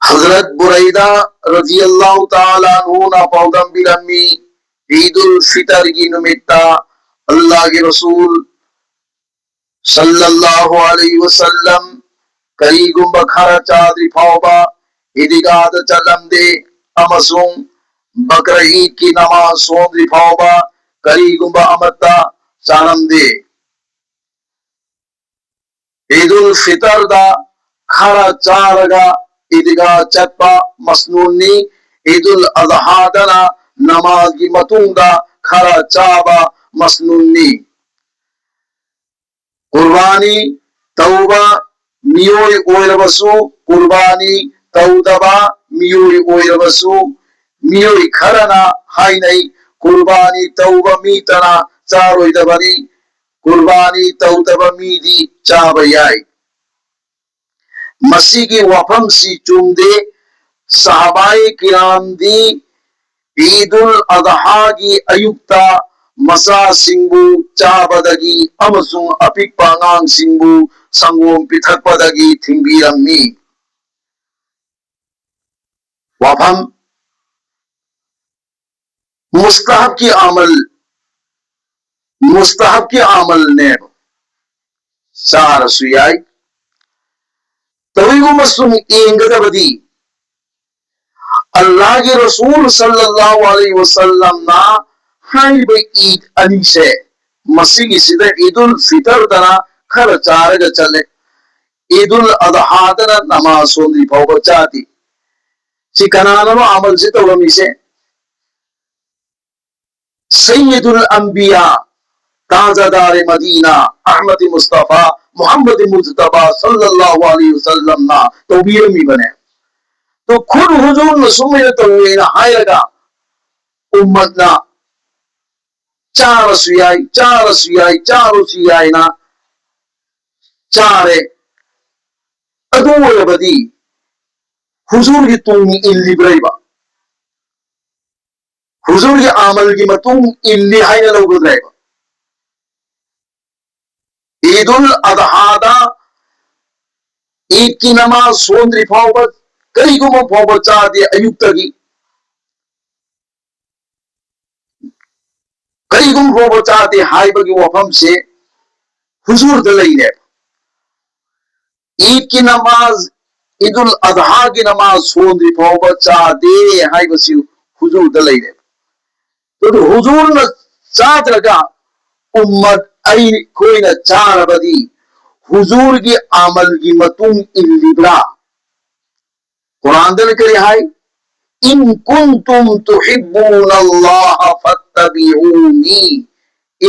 ꯍꯖꯔꯠ ꯕꯨꯔꯩꯗꯥ ꯔꯗꯤꯌꯜꯂꯥꯍꯨ ꯇꯥꯂꯥ ꯑꯟꯍꯨꯅ ꯄꯥꯎꯗꯝꯕꯤꯔꯝꯃꯤ, ꯏꯗꯨꯜ ꯐꯤꯇꯔꯒꯤ ꯅꯨꯃꯤꯠꯇ ꯑꯜꯂꯥꯍꯒꯤ ꯔꯁꯨꯜ ꯁꯜꯂꯜꯂꯥꯍꯨ ꯑꯂꯩꯍꯤ ꯋꯁꯜꯂꯝ ꯀꯔꯤꯒꯨꯝꯕ ꯈꯔ ꯆꯥꯗ꯭ꯔꯤ ꯐꯥꯎꯕ ꯏꯗꯤꯒꯥꯗ ꯆꯠꯂꯝꯗꯦ ꯑꯃꯁꯨꯡ ꯕꯀ꯭ꯔ ꯏꯗꯀꯤ ꯅꯃꯥꯖ ꯁꯣꯟꯗ꯭ꯔꯤ ꯐꯥꯎꯕ ꯀꯔꯤꯒꯨꯝꯕ ꯑꯃꯠꯇ ꯆꯥꯔꯝꯗꯦ꯫ ꯏꯗꯨꯜ ꯐꯤꯇꯔꯗ ꯈꯔ ꯆꯥꯔꯒ ꯏꯗꯤꯒꯥ ꯆꯠꯄ ꯃꯁꯅꯨꯟꯅꯤ꯫ ꯏꯗꯨꯜ ꯑꯗꯍꯥꯗꯅ ꯅꯃꯥꯖꯒꯤ ꯃꯇꯨꯡꯗ ꯈꯔ ꯆꯥꯕ ꯃꯁꯅꯨꯟꯅꯤ꯫ ꯀꯨꯔꯕꯥꯅꯤ ꯇꯧꯕ ꯃꯤꯑꯣꯏ ꯑꯣꯏꯔꯕꯁꯨ, ꯀꯨꯔꯕꯥꯅꯤ ꯇꯧꯗꯕ ꯃꯤꯑꯣꯏ ꯑꯣꯏꯔꯕꯁꯨ, ꯃꯤꯑꯣꯏ ꯈꯔꯅ ꯍꯥꯏꯅꯩ, ꯀꯨꯔꯕꯥꯅꯤ ꯇꯧꯕ ꯃꯤꯇꯅ ꯆꯥꯔꯣꯏꯗꯕꯅꯤ, ꯀꯨꯔꯕꯥꯅꯤ ꯇꯧꯗꯕ ꯃꯤꯗꯤ ꯆꯥꯕ ꯌꯥꯏ꯫ ꯃꯁꯤꯒꯤ ꯋꯥꯐꯝꯁꯤ ꯆꯨꯝꯗꯦ꯫ ꯁꯍꯥꯕꯥꯏ ꯀꯤꯔꯥꯝꯗꯤ ꯏꯗꯨꯜ ꯑꯗꯍꯥꯒꯤ ꯑꯌꯨꯛꯇ ꯃꯆꯥꯁꯤꯡꯕꯨ ꯆꯥꯕꯗꯒꯤ ꯑꯃꯁꯨꯡ ꯑꯄꯤꯛꯄ ꯑꯉꯥꯡꯁꯤꯡꯕꯨ ꯁꯪꯒꯣꯝ ꯄꯤꯊꯛꯄꯗꯒꯤ ꯊꯤꯡꯕꯤꯔꯝꯃꯤ꯫ ꯋꯥꯐꯝ, ꯃꯨꯁꯇꯍꯕꯀꯤ ꯑꯃꯜ, ꯃꯨꯁꯇꯍꯕꯀꯤ ꯑꯃꯜꯅꯦꯕ, ꯆꯥꯔꯁꯨ ꯌꯥꯏ꯫ ꯇꯧꯏꯒꯨꯝꯕ ꯁꯨꯝ ꯌꯦꯡꯒꯗꯕꯗꯤ, ꯑꯜꯂꯥꯍꯒꯤ ꯔꯁꯨꯜ ꯁꯜꯂꯜꯂꯥꯍꯨ ꯑꯂꯩꯍꯤ ꯋꯁꯜꯂꯝꯅ ꯍꯥꯏꯔꯤꯕ ꯏꯗ ꯑꯅꯤꯁꯦ, ꯃꯁꯤꯒꯤꯁꯤꯗ ꯏꯗꯨꯜ ꯐꯤꯇꯔꯗꯅ ꯈꯔ ꯆꯥꯔꯒ ꯆꯠꯂꯦ, ꯏꯗꯨꯜ ꯑꯗꯍꯥꯗꯅ ꯅꯃꯥꯖ ꯁꯣꯟꯗ꯭ꯔꯤ ꯐꯥꯎꯕ ꯆꯥꯗꯦ꯫ ꯁꯤ ꯀꯅꯥꯅꯣ ꯑꯃꯜꯁꯤ ꯇꯧꯔꯝꯃꯤꯁꯦ? ꯁꯩꯌꯤꯗꯨꯜ ꯑꯝꯕꯤꯌꯥ, ꯇꯥꯖꯗꯥꯔꯦ ꯃꯗꯤꯅꯥ, ꯑꯍꯃꯗꯤ ꯃꯨꯁꯇꯐꯥ, ꯃꯨꯍꯝꯃꯗꯤ ꯃꯨꯖꯇꯕꯥ ꯁꯜꯂꯜꯂꯥꯍꯨ ꯑꯂꯩꯍꯤ ꯋꯁꯜꯂꯝꯅ ꯇꯧꯕꯤꯔꯝꯃꯤꯕꯅꯦ꯫ ꯇꯣ ꯈꯨꯟ ꯍꯨꯖꯨꯔꯅ ꯁꯨꯃꯥꯏꯅ ꯇꯧꯋꯦꯅ ꯍꯥꯏꯔꯒ ꯎꯝꯃꯠꯅ ꯆꯥꯔꯁꯨ ꯌꯥꯏ, ꯆꯥꯔꯁꯨ ꯌꯥꯏ, ꯆꯥꯔꯁꯨ ꯌꯥꯏꯅ ꯆꯥꯔꯦ꯫ ꯑꯗꯨ ꯑꯣꯏꯔꯕꯗꯤ ꯍꯨꯖꯨꯔꯒꯤ ꯇꯨꯡ ꯏꯜꯂꯤꯕ꯭ꯔꯩꯕ? ꯍꯨꯖꯨꯔꯒꯤ ꯑꯃꯜꯒꯤ ꯃꯇꯨꯡ ꯏꯜꯂꯤ ꯍꯥꯏꯅ ꯂꯧꯒꯗ꯭ꯔꯦꯕ? ꯏꯗꯨꯜ ꯑꯗꯍꯥꯗ ꯏꯗꯀꯤ ꯅꯃꯥꯖ ꯁꯣꯟꯗ꯭ꯔꯤ ꯐꯥꯎꯕ ꯀꯔꯤꯒꯨꯝꯕ ꯐꯥꯎꯕ ꯆꯥꯗꯦ ꯑꯌꯨꯛꯇꯒꯤ꯫ ꯀꯔꯤꯒꯨꯝꯕ ꯐꯥꯎꯕ ꯆꯥꯗꯦ ꯍꯥꯏꯕꯒꯤ ꯋꯥꯐꯝꯁꯦ ꯍꯨꯖꯨꯔꯗ ꯂꯩꯔꯦꯕ꯫ ꯏꯗꯀꯤ ꯅꯃꯥꯖ ꯏꯗꯨꯜ ꯑꯗꯍꯥꯒꯤ ꯅꯃꯥꯖ ꯁꯣꯟꯗ꯭ꯔꯤ ꯐꯥꯎꯕ ꯆꯥꯗꯦ ꯍꯥꯏꯕꯁꯤ ꯍꯨꯖꯨꯔꯗ ꯂꯩꯔꯦ꯫ ꯑꯗꯨ ꯍꯨꯖꯨꯔꯅ ꯆꯥꯗ꯭ꯔꯒ ꯎꯝꯃꯠ ꯑꯩꯈꯣꯏꯅ ꯆꯥꯔꯕꯗꯤ ꯍꯨꯖꯨꯔꯒꯤ ꯑꯃꯜꯒꯤ ꯃꯇꯨꯡ ꯏꯜꯂꯤꯕ꯭ꯔꯥ? ꯀꯨꯔꯥꯟꯗꯅ ꯀꯔꯤ ꯍꯥꯏ? "ꯏꯟ ꯀꯨꯟꯇꯨꯝ ꯇꯨꯍꯤꯕꯨꯅ ꯑꯜꯂꯥꯍ ꯐꯠꯇꯕꯤꯎꯅꯤ꯫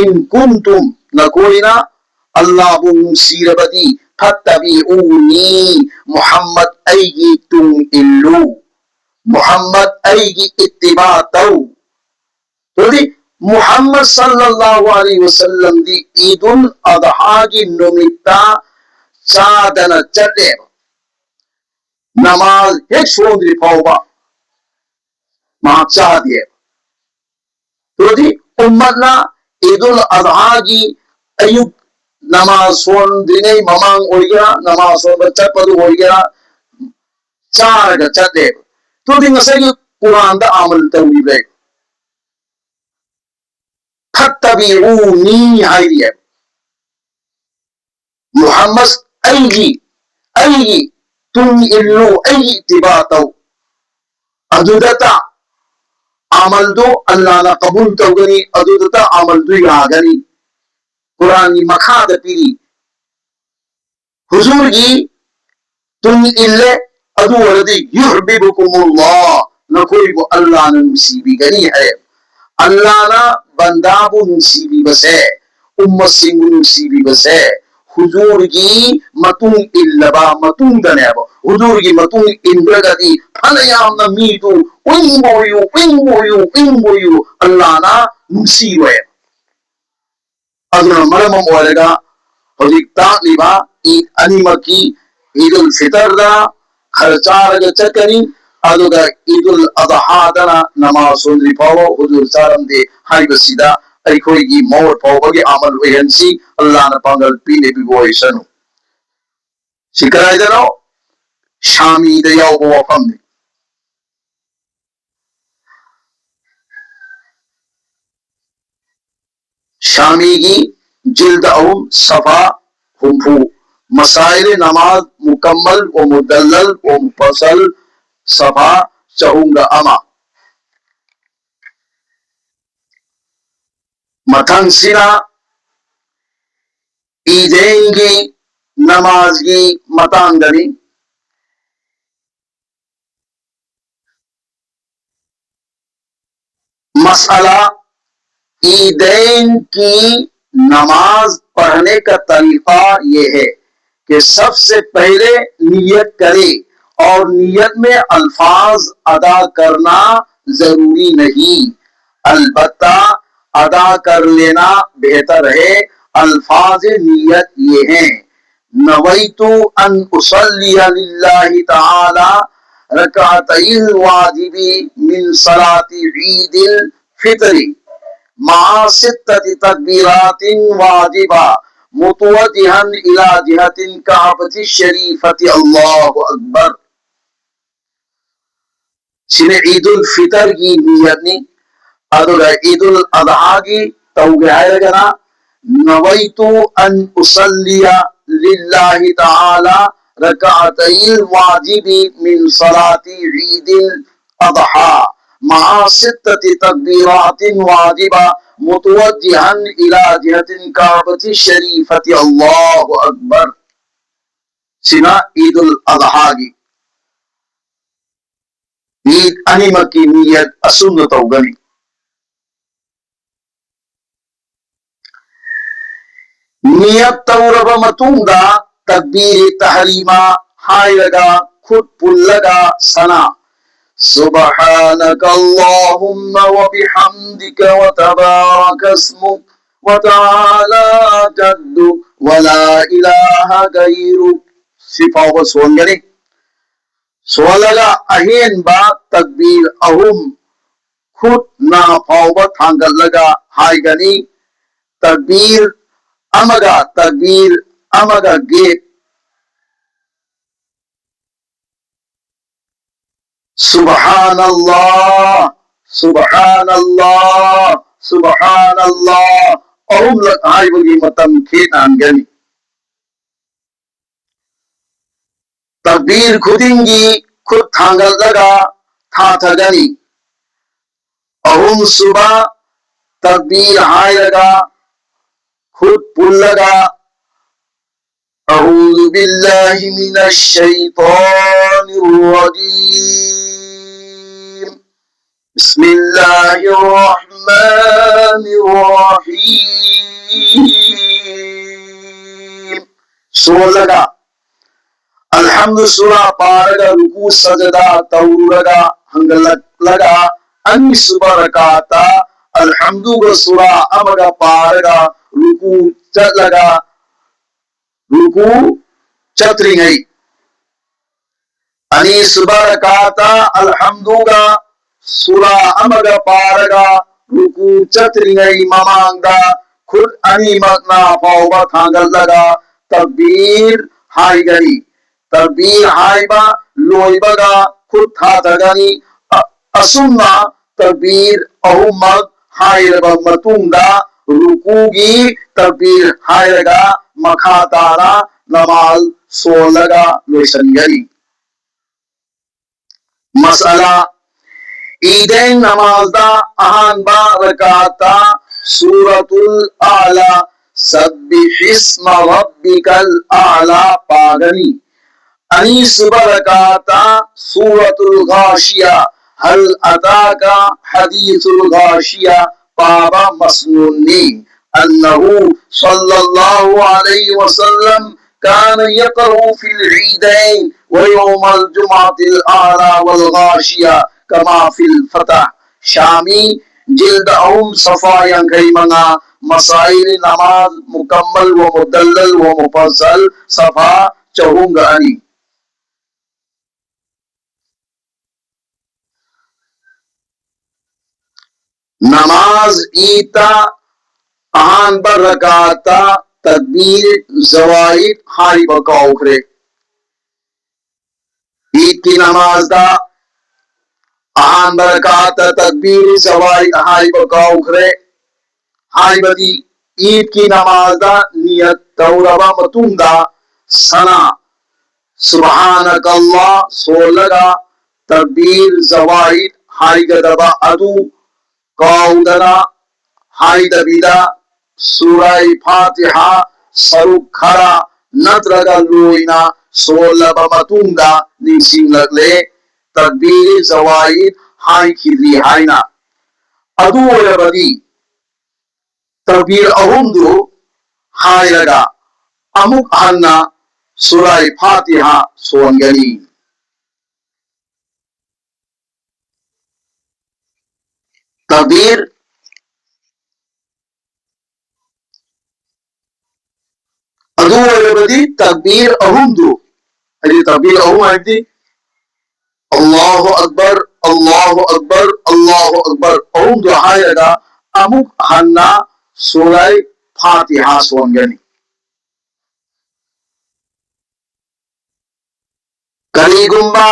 ꯏꯟ ꯀꯨꯟꯇꯨꯝ, ꯅꯈꯣꯏꯅ ꯑꯜꯂꯥꯍꯕꯨ ꯅꯨꯡꯁꯤꯔꯕꯗꯤ, ꯐꯠꯇꯕꯤꯎꯅꯤ, ꯃꯨꯍꯝꯃꯗ ꯑꯩꯒꯤ ꯇꯨꯡ ꯏꯜꯂꯨ, ꯃꯨꯍꯝꯃꯗ ꯑꯩꯒꯤ ꯏꯠꯇꯤꯕꯥ ꯇꯧ"꯫ ꯑꯗꯨꯗꯤ ꯃꯨꯍꯝꯃꯗ ꯁꯜꯂꯜꯂꯥꯍꯨ ꯑꯂꯩꯍꯤ ꯋꯁꯜꯂꯝꯗꯤ ꯏꯗꯨꯜ ꯑꯗꯍꯥꯒꯤ ꯅꯨꯃꯤꯠꯇ ꯆꯥꯗꯅ ꯆꯠꯂꯦꯕ꯫ ꯅꯃꯥꯖ ꯍꯦꯛ ꯁꯣꯟꯗ꯭ꯔꯤ ꯐꯥꯎꯕ ꯃꯍꯥꯛ ꯆꯥꯗꯦꯕ꯫ ꯑꯗꯨꯗꯤ ꯎꯝꯃꯠꯅ ꯏꯗꯨꯜ ꯑꯗꯍꯥꯒꯤ ꯑꯌꯨꯛ ꯅꯃꯥꯖ ꯁꯣꯟꯗ꯭ꯔꯤꯉꯩ ꯃꯃꯥꯡ ꯑꯣꯏꯒꯦꯔꯥ, ꯅꯃꯥꯖ ꯁꯣꯟꯕ ꯆꯠꯄꯗꯨ ꯑꯣꯏꯒꯦꯔꯥ, ꯆꯥꯔꯒ ꯆꯠꯂꯦꯕ꯫ ꯑꯗꯨꯗꯤ ꯉꯁꯥꯏꯒꯤ ꯀꯨꯔꯥꯟꯗ ꯑꯃꯜ ꯇꯧꯔꯤꯕ꯭ꯔꯥ? "ꯐꯠꯇꯕꯤꯎꯅꯤ" ꯍꯥꯏꯔꯤꯑꯦ꯫ ꯃꯨꯍꯝꯃꯗ ꯑꯩꯒꯤ, ꯑꯩꯒꯤ ꯇꯨꯡ ꯏꯜꯂꯨ, ꯑꯩꯒꯤ ꯏꯠꯇꯤꯕꯥ ꯇꯧ꯫ ꯑꯗꯨꯗꯇ ꯑꯃꯜꯗꯨ ꯑꯜꯂꯥꯅ ꯀꯕꯨꯜ ꯇꯧꯒꯅꯤ, ꯑꯗꯨꯗꯇ ꯑꯃꯜꯗꯨ ꯌꯥꯒꯅꯤ꯫ ꯀꯨꯔꯥꯟꯒꯤ ꯃꯈꯥꯗ ꯄꯤꯔꯤ, ꯍꯨꯖꯨꯔꯒꯤ ꯇꯨꯡ ꯏꯜꯂꯦ, ꯑꯗꯨ ꯑꯣꯏꯔꯗꯤ "ꯌꯨꯍꯕꯤꯕꯨꯀꯨꯃꯨꯜꯂꯥꯍ", ꯅꯈꯣꯏꯕꯨ ꯑꯜꯂꯥꯅ ꯅꯨꯡꯁꯤꯕꯤꯒꯅꯤ ꯍꯥꯏ꯫ ꯑꯜꯂꯥꯅ ꯕꯟꯗꯥꯕꯨ ꯅꯨꯡꯁꯤꯕꯤꯕꯁꯦ, ꯎꯝꯃꯁꯤꯡꯕꯨ ꯅꯨꯡꯁꯤꯕꯤꯕꯁꯦ ꯍꯨꯖꯨꯔꯒꯤ ꯃꯇꯨꯡ ꯏꯜꯂꯕ ꯃꯇꯨꯡꯗꯅꯦꯕ꯫ ꯍꯨꯖꯨꯔꯒꯤ ꯃꯇꯨꯡ ꯏꯟꯗ꯭ꯔꯒꯗꯤ ꯐꯅ ꯌꯥꯝꯅ ꯃꯤꯗꯨ ꯎꯏꯡꯕ ꯎꯏꯌꯨ, ꯎꯏꯡꯕ ꯎꯏꯌꯨ, ꯎꯏꯡꯕ ꯎꯏꯌꯨ, ꯑꯜꯂꯥꯅ ꯅꯨꯡꯁꯤꯔꯣꯏ꯫ ꯑꯗꯨꯅ ꯃꯔꯝ ꯑꯃ ꯑꯣꯏꯔꯒ ꯍꯧꯖꯤꯛ ꯇꯥꯛꯂꯤꯕ ꯏꯗ ꯑꯅꯤꯃꯛꯀꯤ, ꯏꯗꯨꯜ ꯐꯤꯇꯔꯗ ꯈꯔ ꯆꯥꯔꯒ ꯆꯠꯀꯅꯤ, ꯑꯗꯨꯒ ꯏꯗꯨꯜ ꯑꯗꯍꯥꯗꯅ ꯅꯃꯥꯖ ꯁꯣꯟꯗ꯭ꯔꯤ ꯐꯥꯎꯕ ꯍꯨꯖꯨꯔ ꯆꯥꯔꯝꯗꯦ ꯍꯥꯏꯕꯁꯤꯗ ꯑꯩꯈꯣꯏꯒꯤ ꯃꯣꯠ ꯐꯥꯎꯕꯒꯤ ꯑꯃꯜ ꯑꯣꯏꯍꯟꯁꯤ꯫ ꯑꯜꯂꯥꯅ ꯄꯥꯡꯒꯜ ꯄꯤꯅꯕꯤꯕ ꯑꯣꯏꯁꯅꯨ꯫ ꯁꯤ ꯀꯗꯥꯏꯗꯅꯣ? ꯁꯥꯃꯤꯗ ꯌꯥꯎꯕ ꯋꯥꯐꯝꯅꯤ꯫ ꯁꯥꯃꯤꯒꯤ ꯖꯤꯜꯗ ꯑꯍꯨꯝ, ꯁꯐꯥ ꯍꯨꯝꯐꯨ, ꯃꯁꯥꯏꯜ ꯅꯃꯥꯖ ꯃꯨꯀꯝꯃꯜ ꯋꯥ ꯃꯨꯗꯜꯂꯜ ꯋꯥ ꯃꯨꯐꯁꯜ, ꯁꯐꯥ ꯆꯍꯨꯝꯒ ꯑꯃ꯫ ꯃꯊꯪꯁꯤꯅ ꯏꯗꯦꯟꯒꯤ ꯅꯃꯥꯖꯒꯤ ꯃꯇꯥꯡꯗꯅꯤ꯫ मसला, ईदैन की नमाज पढ़ने का तरीका ये है कि सबसे पहले नीयत करें और नीयत में अल्फाज अदा करना जरूरी नहीं, अलबत्ता अदा कर लेना बेहतर है। अल्फाज नीयत ये हैं: नवैतु अन उसल्लिया लिल्लाहि तआला रकातैल वाजिबी मिन सलाती ईदिल फितरी मआ सित्तति तकबीरातिन वाजिबा मुतवज्जिहन इला जिहतिन काबति शरीफति। अल्लाहु अकबर। ꯁꯤꯅ ꯏꯗꯨꯜ ꯐꯤꯇꯔꯒꯤ ꯅꯤꯌꯠꯅꯤ꯫ ꯑꯗꯨꯒ ꯏꯗꯨꯜ ꯑꯗꯍꯥꯒꯤ ꯇꯧꯒꯦ ꯍꯥꯏꯔꯒꯅ, نويت أن أصلي لله تعالى ركعتي الواجب من صلاة عيد الأضحى مع ستة تكبيرات واجبة متوجها إلى جهة الكعبة الشريفة. الله أكبر. ꯁꯤꯅ ꯏꯗꯨꯜ ꯑꯗꯍꯥꯒꯤ꯫ ꯏꯗ ꯑꯅꯤꯃꯛꯀꯤ ꯅꯤꯌꯠ ꯑꯁꯨꯝꯅ ꯇꯧꯒꯅꯤ꯫ ꯅꯤꯌꯠ ꯇꯧꯔꯕ ꯃꯇꯨꯡꯗ ꯇꯛꯕꯤꯔ ꯇꯍꯔꯤꯃꯥ ꯍꯥꯏꯔꯒ ꯈꯨꯠ ꯄꯨꯜꯂꯒ ꯁꯅꯥ سبحانك اللهم وبحمدك وتبارك اسمك وتعالى جدك ولا إله غيرك ꯁꯤ ꯐꯥꯎꯕ ꯁꯣꯟꯒꯅꯤ꯫ ꯁꯣꯜꯂꯒ ꯑꯍꯦꯟꯕ ꯇꯛꯕꯤꯔ ꯑꯍꯨꯝ ꯈꯨꯠ ꯅꯥ ꯐꯥꯎꯕ ꯊꯥꯡꯒꯠꯂꯒ ꯍꯥꯏꯒꯅꯤ꯫ ꯇꯛꯕꯤꯔ ꯑꯃꯒ ꯇꯛꯕꯤꯔ ꯑꯃꯒ gap꯫ سبحان الله، سبحان الله، سبحان الله ꯑꯍꯨꯝꯂꯛ ꯍꯥꯏꯕꯒꯤ ꯃꯇꯝ ꯈꯦꯠꯅꯍꯟꯒꯅꯤ꯫ ꯇꯛꯕꯤꯔ ꯈꯨꯗꯤꯡꯒꯤ ꯈꯨꯠ ꯊꯥꯡꯒꯠꯂꯒ ꯊꯥꯊꯒꯅꯤ꯫ ꯑꯍꯨꯝꯁꯨꯕ ꯇꯛꯕꯤꯔ ꯍꯥꯏꯔꯒ ꯈꯨꯠ ꯄꯨꯜꯂꯒ أعوذ بالله من الشيطان الرجيم. بسم الله الرحمن الرحيم. ꯁꯣꯜꯂꯒ ꯑꯜꯍꯝꯗꯨ ꯁꯨꯔꯥ ꯄꯥꯔꯒ ꯔꯨꯀꯨ ꯁꯖꯗꯥ ꯇꯧꯔꯒ ꯍꯟꯒꯠꯂꯛꯂꯒ ꯑꯅꯤꯁꯨꯕ ꯔꯀꯥꯇ ꯑꯜꯍꯝꯗꯨꯒ ꯁꯨꯔꯥ ꯑꯃꯒ ꯄꯥꯔꯒ ꯔꯨꯀꯨ ꯆꯠꯂꯒ ꯔꯨꯀꯨ ꯆꯠꯇ꯭ꯔꯤꯉꯩ ꯑꯅꯤꯁꯨꯕ ꯔꯀꯥꯇ ꯑꯜꯍꯝꯗꯨꯒ ꯁꯨꯔꯥ ꯑꯃꯒ ꯄꯥꯔꯒ ꯔꯨꯀꯨ ꯆꯠꯇ꯭ꯔꯤꯉꯩ ꯃꯃꯥꯡꯗ ꯈꯨꯠ ꯑꯅꯤꯃꯛ ꯅꯥ ꯐꯥꯎꯕ ꯊꯥꯡꯒꯠꯂꯒ ꯇꯛꯕꯤꯔ ꯍꯥꯏꯒꯅꯤ꯫ ꯇꯛꯕꯤꯔ ꯍꯥꯏꯕ ꯂꯣꯏꯕꯒ ꯈꯨꯠ ꯊꯥꯊꯒꯅꯤ꯫ ꯑ-, ꯑꯁꯨꯝꯅ ꯇꯛꯕꯤꯔ ꯑꯍꯨꯝꯃꯛ ꯍꯥꯏꯔꯕ ꯃꯇꯨꯡꯗ ꯔꯨꯀꯨꯒꯤ ꯇꯛꯕꯤꯔ ꯍꯥꯏꯔꯒ ꯃꯈꯥ ꯇꯥꯅ ꯅꯃꯥꯖ ꯁꯣꯜꯂꯒ ꯂꯣꯏꯁꯤꯟꯒꯅꯤ꯫ ꯃꯁꯑꯂꯥ: ꯏꯗꯩꯟ ꯅꯃꯥꯖꯗ ꯑꯍꯥꯟꯕ ꯔꯀꯥꯠꯇ ꯁꯨꯔꯥꯇꯨꯜ ꯑꯥꯂꯥ, ꯁꯕꯤꯍꯤꯁꯃ ꯔꯕꯤꯀꯜ ꯑꯥꯂꯥ ꯄꯥꯒꯅꯤ꯫ ꯑꯅꯤꯁꯨꯕ ꯔꯀꯥꯠꯇ ꯁꯨꯔꯥꯇꯨꯜ ꯒꯥꯁꯤꯌꯥ, ꯍꯜ ꯑꯇꯥꯀ ꯍꯗꯤꯁꯨꯜ ꯒꯥꯁꯤꯌꯥ ꯄꯥꯕ ꯃꯁꯅꯨꯟꯅꯤ꯫ أنه صلى الله عليه وسلم كان يقرأ في العيدين ويوم الجمعة الأعلى والغاشية كما في الفتح. ꯁꯥꯃꯤ, ꯖꯤꯜꯗ ꯑꯍꯨꯝ, ꯁꯐꯥ ꯌꯥꯡꯈꯩ ꯃꯉꯥ, ꯃꯁꯥꯏꯜ ꯅꯃꯥꯖ ꯃꯨꯀꯝꯃꯜ ꯋ ꯃꯨꯗꯜꯂꯜ ꯋ ꯃꯨꯐꯁꯜ, ꯁꯐꯥ ꯆꯍꯨꯝꯒ ꯑꯅꯤ꯫ ꯅꯃꯥꯖ ꯏꯗꯇ ꯑꯍꯥꯟꯕ ꯔꯀꯥꯠꯇ ꯇꯛꯕꯤꯔ ꯖꯋꯥꯏꯗ ꯍꯥꯏꯕ ꯀꯥꯎꯈ꯭ꯔꯦ꯫ ꯏꯗꯀꯤ ꯅꯃꯥꯖꯗ ꯑꯍꯥꯟꯕ ꯔꯀꯥꯠꯇ ꯇꯛꯕꯤꯔ ꯖꯋꯥꯏꯗ ꯍꯥꯏꯕ ꯀꯥꯎꯈ꯭ꯔꯦ꯫ ꯍꯥꯏꯕꯗꯤ ꯏꯗꯀꯤ ꯅꯃꯥꯖꯗ ꯅꯤꯌꯠ ꯇꯧꯔꯕ ꯃꯇꯨꯡꯗ ꯁꯅꯥ, ꯁꯨꯕꯍꯥꯅꯀꯜꯂꯥ ꯁꯣꯜꯂꯒ ꯇꯛꯕꯤꯔ ꯖꯋꯥꯏꯗ ꯍꯥꯏꯒꯗꯕ ꯑꯗꯨ ꯀꯥꯎꯗꯅ ꯍꯥꯏꯗꯕꯤꯗ ꯁꯨꯔꯥꯏ ꯐꯥꯇꯤꯍꯥ ꯁꯔꯨꯛ ꯈꯔ ꯅꯠꯇ꯭ꯔꯒ ꯂꯣꯏꯅ ꯁꯣꯜꯂꯕ ꯃꯇꯨꯡꯗ ꯅꯤꯡꯁꯤꯡꯂꯛꯂꯦ, ꯇꯛꯕꯤꯔ ꯖꯋꯥꯏꯗ ꯍꯥꯏꯈꯤꯗ꯭ꯔꯤ ꯍꯥꯏꯅ꯫ ꯑꯗꯨ ꯑꯣꯏꯔꯕꯗꯤ ꯇꯛꯕꯤꯔ ꯑꯍꯨꯝꯗꯨ ꯍꯥꯏꯔꯒ ꯑꯃꯨꯛ ꯍꯟꯅ ꯁꯨꯔꯥꯏ ꯐꯥꯇꯤꯍꯥ ꯁꯣꯟꯒꯅꯤ꯫ ꯇꯛꯕꯤꯔ ꯑꯗꯨ ꯑꯣꯏꯔꯕꯗꯤ ꯇꯛꯕꯤꯔ ꯑꯍꯨꯝꯗꯨ, ꯍꯥꯏꯗꯤ ꯇꯛꯕꯤꯔ ꯑꯍꯨꯝ ꯍꯥꯏꯕꯗꯤ ꯑꯜꯂꯥꯍꯨ ꯑꯛꯕꯔ, ꯑꯜꯂꯥꯍꯨ ꯑꯛꯕꯔ, ꯑꯜꯂꯥꯍꯨ ꯑꯛꯕꯔ ꯑꯍꯨꯝꯗꯨ ꯍꯥꯏꯔꯒ ꯑꯃꯨꯛ ꯍꯟꯅ ꯁꯨꯔꯥꯏ ꯐꯥꯇꯤꯍꯥ ꯁꯣꯟꯒꯅꯤ꯫ ꯀꯔꯤꯒꯨꯝꯕ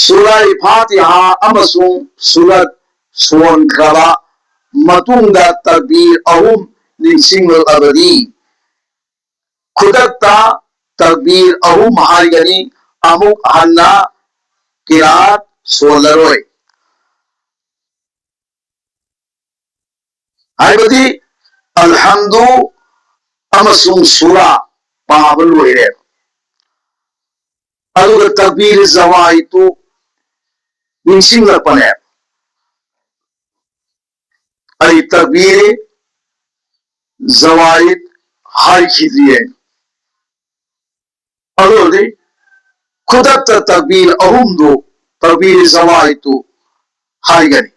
ꯁꯨꯔꯥꯏ ꯐꯥꯇꯤꯍꯥ ꯑꯃꯁꯨꯡ ꯁꯨꯔꯠ ꯁꯣꯟꯈ꯭ꯔꯕ ꯃꯇꯨꯡꯗ ꯇꯛꯕꯤꯔ ꯑꯍꯨꯝ ꯅꯤꯡꯁꯤꯡꯂꯛꯂꯕꯗꯤ, ꯈꯨꯗꯛꯇ ꯇꯛꯕꯤꯔ ꯑꯍꯨꯝ ꯍꯥꯏꯒꯅꯤ, ꯑꯃꯨꯛ ꯍꯟꯅ ꯀꯤꯔꯥꯠ ꯁꯣꯜꯂꯔꯣꯏ꯫ ꯍꯥꯏꯕꯗꯤ ꯑꯜꯍꯝꯗꯨ ꯑꯃꯁꯨꯡ ꯁꯨꯔꯥ ꯄꯥꯕ ꯂꯣꯏꯔꯦ꯫ ꯑꯗꯨꯒ ꯇꯛꯕꯤꯔ ꯖꯋꯥꯏꯗꯨ ꯅꯤꯡꯁꯤꯡꯂꯛꯄꯅꯦ꯫ ꯑꯩ ꯇꯛꯕꯤꯔ ꯖꯋꯥꯏꯗ ꯍꯥꯏꯈꯤꯗ꯭ꯔꯤꯌꯦ꯫ ꯑꯗꯨꯗꯤ ꯈꯨꯗꯛꯇ ꯇꯛꯕꯤꯔ ꯑꯍꯨꯝꯗꯨ, ꯇꯛꯕꯤꯔ ꯖꯋꯥꯏꯗꯨ ꯍꯥꯏꯒꯅꯤ꯫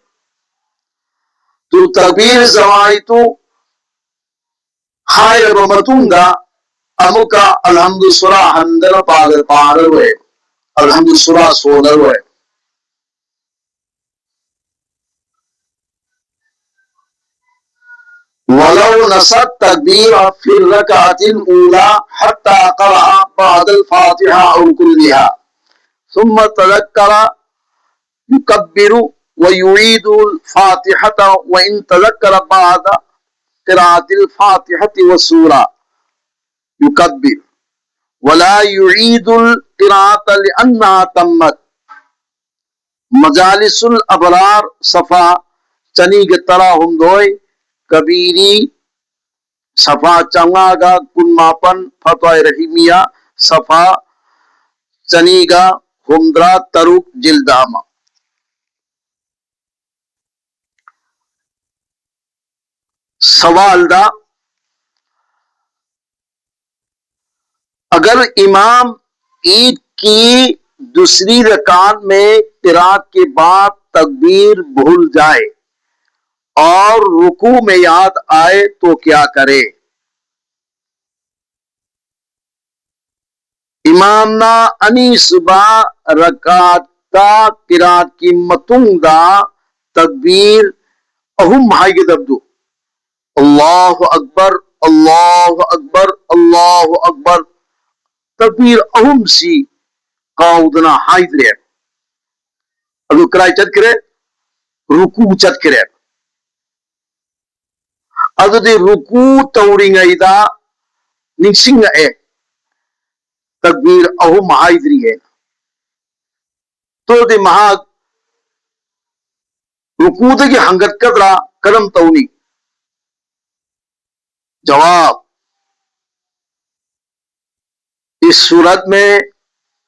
ꯇꯨ ꯇꯛꯕꯤꯔ ꯖꯋꯥꯏꯗꯨ ꯍꯥꯏꯔꯕ ꯃꯇꯨꯡꯗ ꯑꯃꯨꯛꯀ ꯑꯜꯍꯝꯗꯨ ꯁꯨꯔꯥ ꯍꯟꯗꯅ ꯄꯥꯔ-, ꯄꯥꯔꯔꯣꯏ꯫ ꯑꯜꯍꯝꯗꯨ ꯁꯨꯔꯥ ꯁꯣꯜꯂꯔꯣꯏ꯫ ولو نسى التكبير في الركعة الأولى حتى قرأ بعد الفاتحة أو كلها، ثم تذكر يكبر ويعيد الفاتحة، وإن تذكر بعد قراءة الفاتحة والسورة يكبر. ولا يعيد القراءة لأنها تمت. ꯃꯖꯥꯂꯤꯁꯨꯜ ꯑꯕꯔꯥꯔ ꯁꯐꯥ ꯆꯅꯤꯒ ꯇꯔꯥꯍꯨꯝꯗꯣꯏ, ꯀꯕꯤꯔꯤ ꯁꯐꯥ ꯆꯥꯝꯃꯉꯥꯒ ꯀꯨꯟꯃꯥꯄꯟ, ꯐꯇꯋꯥꯏ ꯔꯍꯤꯃꯤꯌꯥ ꯁꯐꯥ ꯆꯅꯤꯒ ꯍꯨꯝꯗ꯭ꯔꯥ ꯇꯔꯨꯛ, ꯖꯤꯜꯗ ꯑꯃ. ꯁꯋꯥꯜꯗ, अगर इमाम ईद की दूसरी रकात में किरात के बाद तकबीर भूल जाए और रुकू में याद आए तो क्या करे? ꯏꯃꯥꯝꯅ ꯑꯅꯤꯁꯨꯕ ꯔꯀꯥꯠꯇ ꯀꯤꯔꯥꯠꯀꯤ ꯃꯇꯨꯡꯗ ꯇꯛꯕꯤꯔ ꯑꯍꯨꯝ ꯍꯥꯏꯒꯗꯕꯗꯨ, "ꯑꯜꯂꯥꯍꯨ ꯑꯛꯕꯔ, ꯑꯜꯂꯥꯍꯨ ꯑꯛꯕꯔ, ꯑꯜꯂꯥꯍꯨ ꯑꯛꯕꯔ", ꯇꯛꯕꯤꯔ ꯑꯍꯨꯝꯁꯤ ꯀꯥꯎꯗꯅ ꯍꯥꯏꯗ꯭ꯔꯦ꯫ ꯑꯗꯨ ꯀꯗꯥꯏ ꯆꯠꯈ꯭ꯔꯦ? ꯔꯨꯀꯨ ꯆꯠꯈ꯭ꯔꯦ꯫ ꯑꯗꯨꯗꯤ ꯔꯨꯀꯨ ꯇꯧꯔꯤꯉꯩꯗ ꯅꯤꯡꯁꯤꯡꯉꯛꯑꯦ, ꯇꯛꯕꯤꯔ ꯑꯍꯨꯝ ꯍꯥꯏꯗ꯭ꯔꯤꯌꯦ꯫ ꯑꯗꯨꯗꯤ ꯃꯍꯥꯛ ꯔꯨꯀꯨꯗꯒꯤ ꯍꯪꯒꯠꯀꯗ꯭ꯔꯥ, ꯀꯔꯝ ꯇꯧꯅꯤ? ꯖꯋꯥꯕ, इस सूरत में,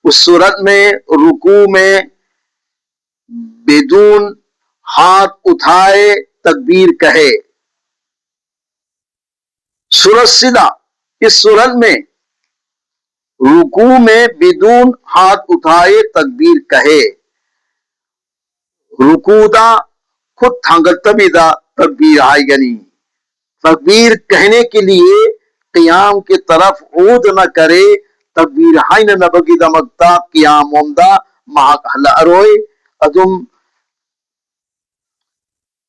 उस सूरत में रुकू में बिदून हाथ उठाए तकबीर कहे। ꯁꯨꯔꯠꯁꯤꯗ, इस सूरत में रुकू में बिदून हाथ उठाए तकबीर कहे꯫ ꯔꯨꯀꯨꯗ ꯈꯨꯠ ꯊꯥꯡꯒꯠꯇꯕꯤꯗ ꯇꯛꯕꯤꯔ ꯍꯥꯏꯒꯅꯤ꯫ ꯇꯛꯕꯤꯔ ꯀꯍꯅꯦ ꯀꯦ ꯂꯤꯌꯦ ꯀꯤꯌꯥꯝ ꯀꯤ ꯇꯔꯐ ꯎꯗ ꯅ ꯀꯔꯦ, ꯇꯛꯕꯤꯔ ꯍꯥꯏꯅꯅꯕꯒꯤꯗꯃꯛꯇ ꯀꯤꯌꯥꯝ ꯂꯣꯝꯗ ꯃꯍꯥꯛ ꯍꯜꯂꯛꯑꯔꯣꯏ꯫ ꯑꯗꯨꯝ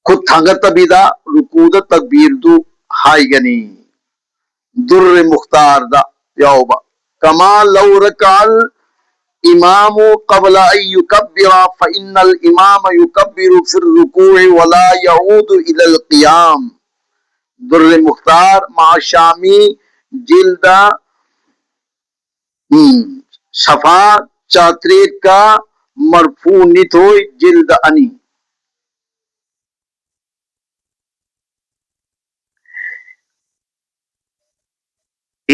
ꯈꯨꯠ ꯊꯥꯡꯒꯠꯇꯕꯤꯗ ꯔꯨꯀꯨꯗ ꯇꯛꯕꯤꯔꯗꯨ ꯍꯥꯏꯒꯅꯤ꯫ ꯗꯨꯔ ꯃꯨꯈꯇꯥꯔꯗ ꯌꯥꯎꯕ, "كما لو ركع الإمام قبل أن يكبر، فإن الإمام يكبر في الركوع ولا يعود إلى القيام"꯫ ꯗꯨꯔ ꯃꯨꯈꯇꯥꯔ ꯃꯥ ꯁꯥꯃꯤ, ꯖꯤꯜꯗ ꯎꯝ, ꯁꯐꯥ ꯆꯥꯇ꯭ꯔꯦꯠꯀ ꯃꯔꯐꯨ ꯅꯤꯊꯣꯏ, ꯖꯤꯜꯗ ꯑꯅꯤ꯫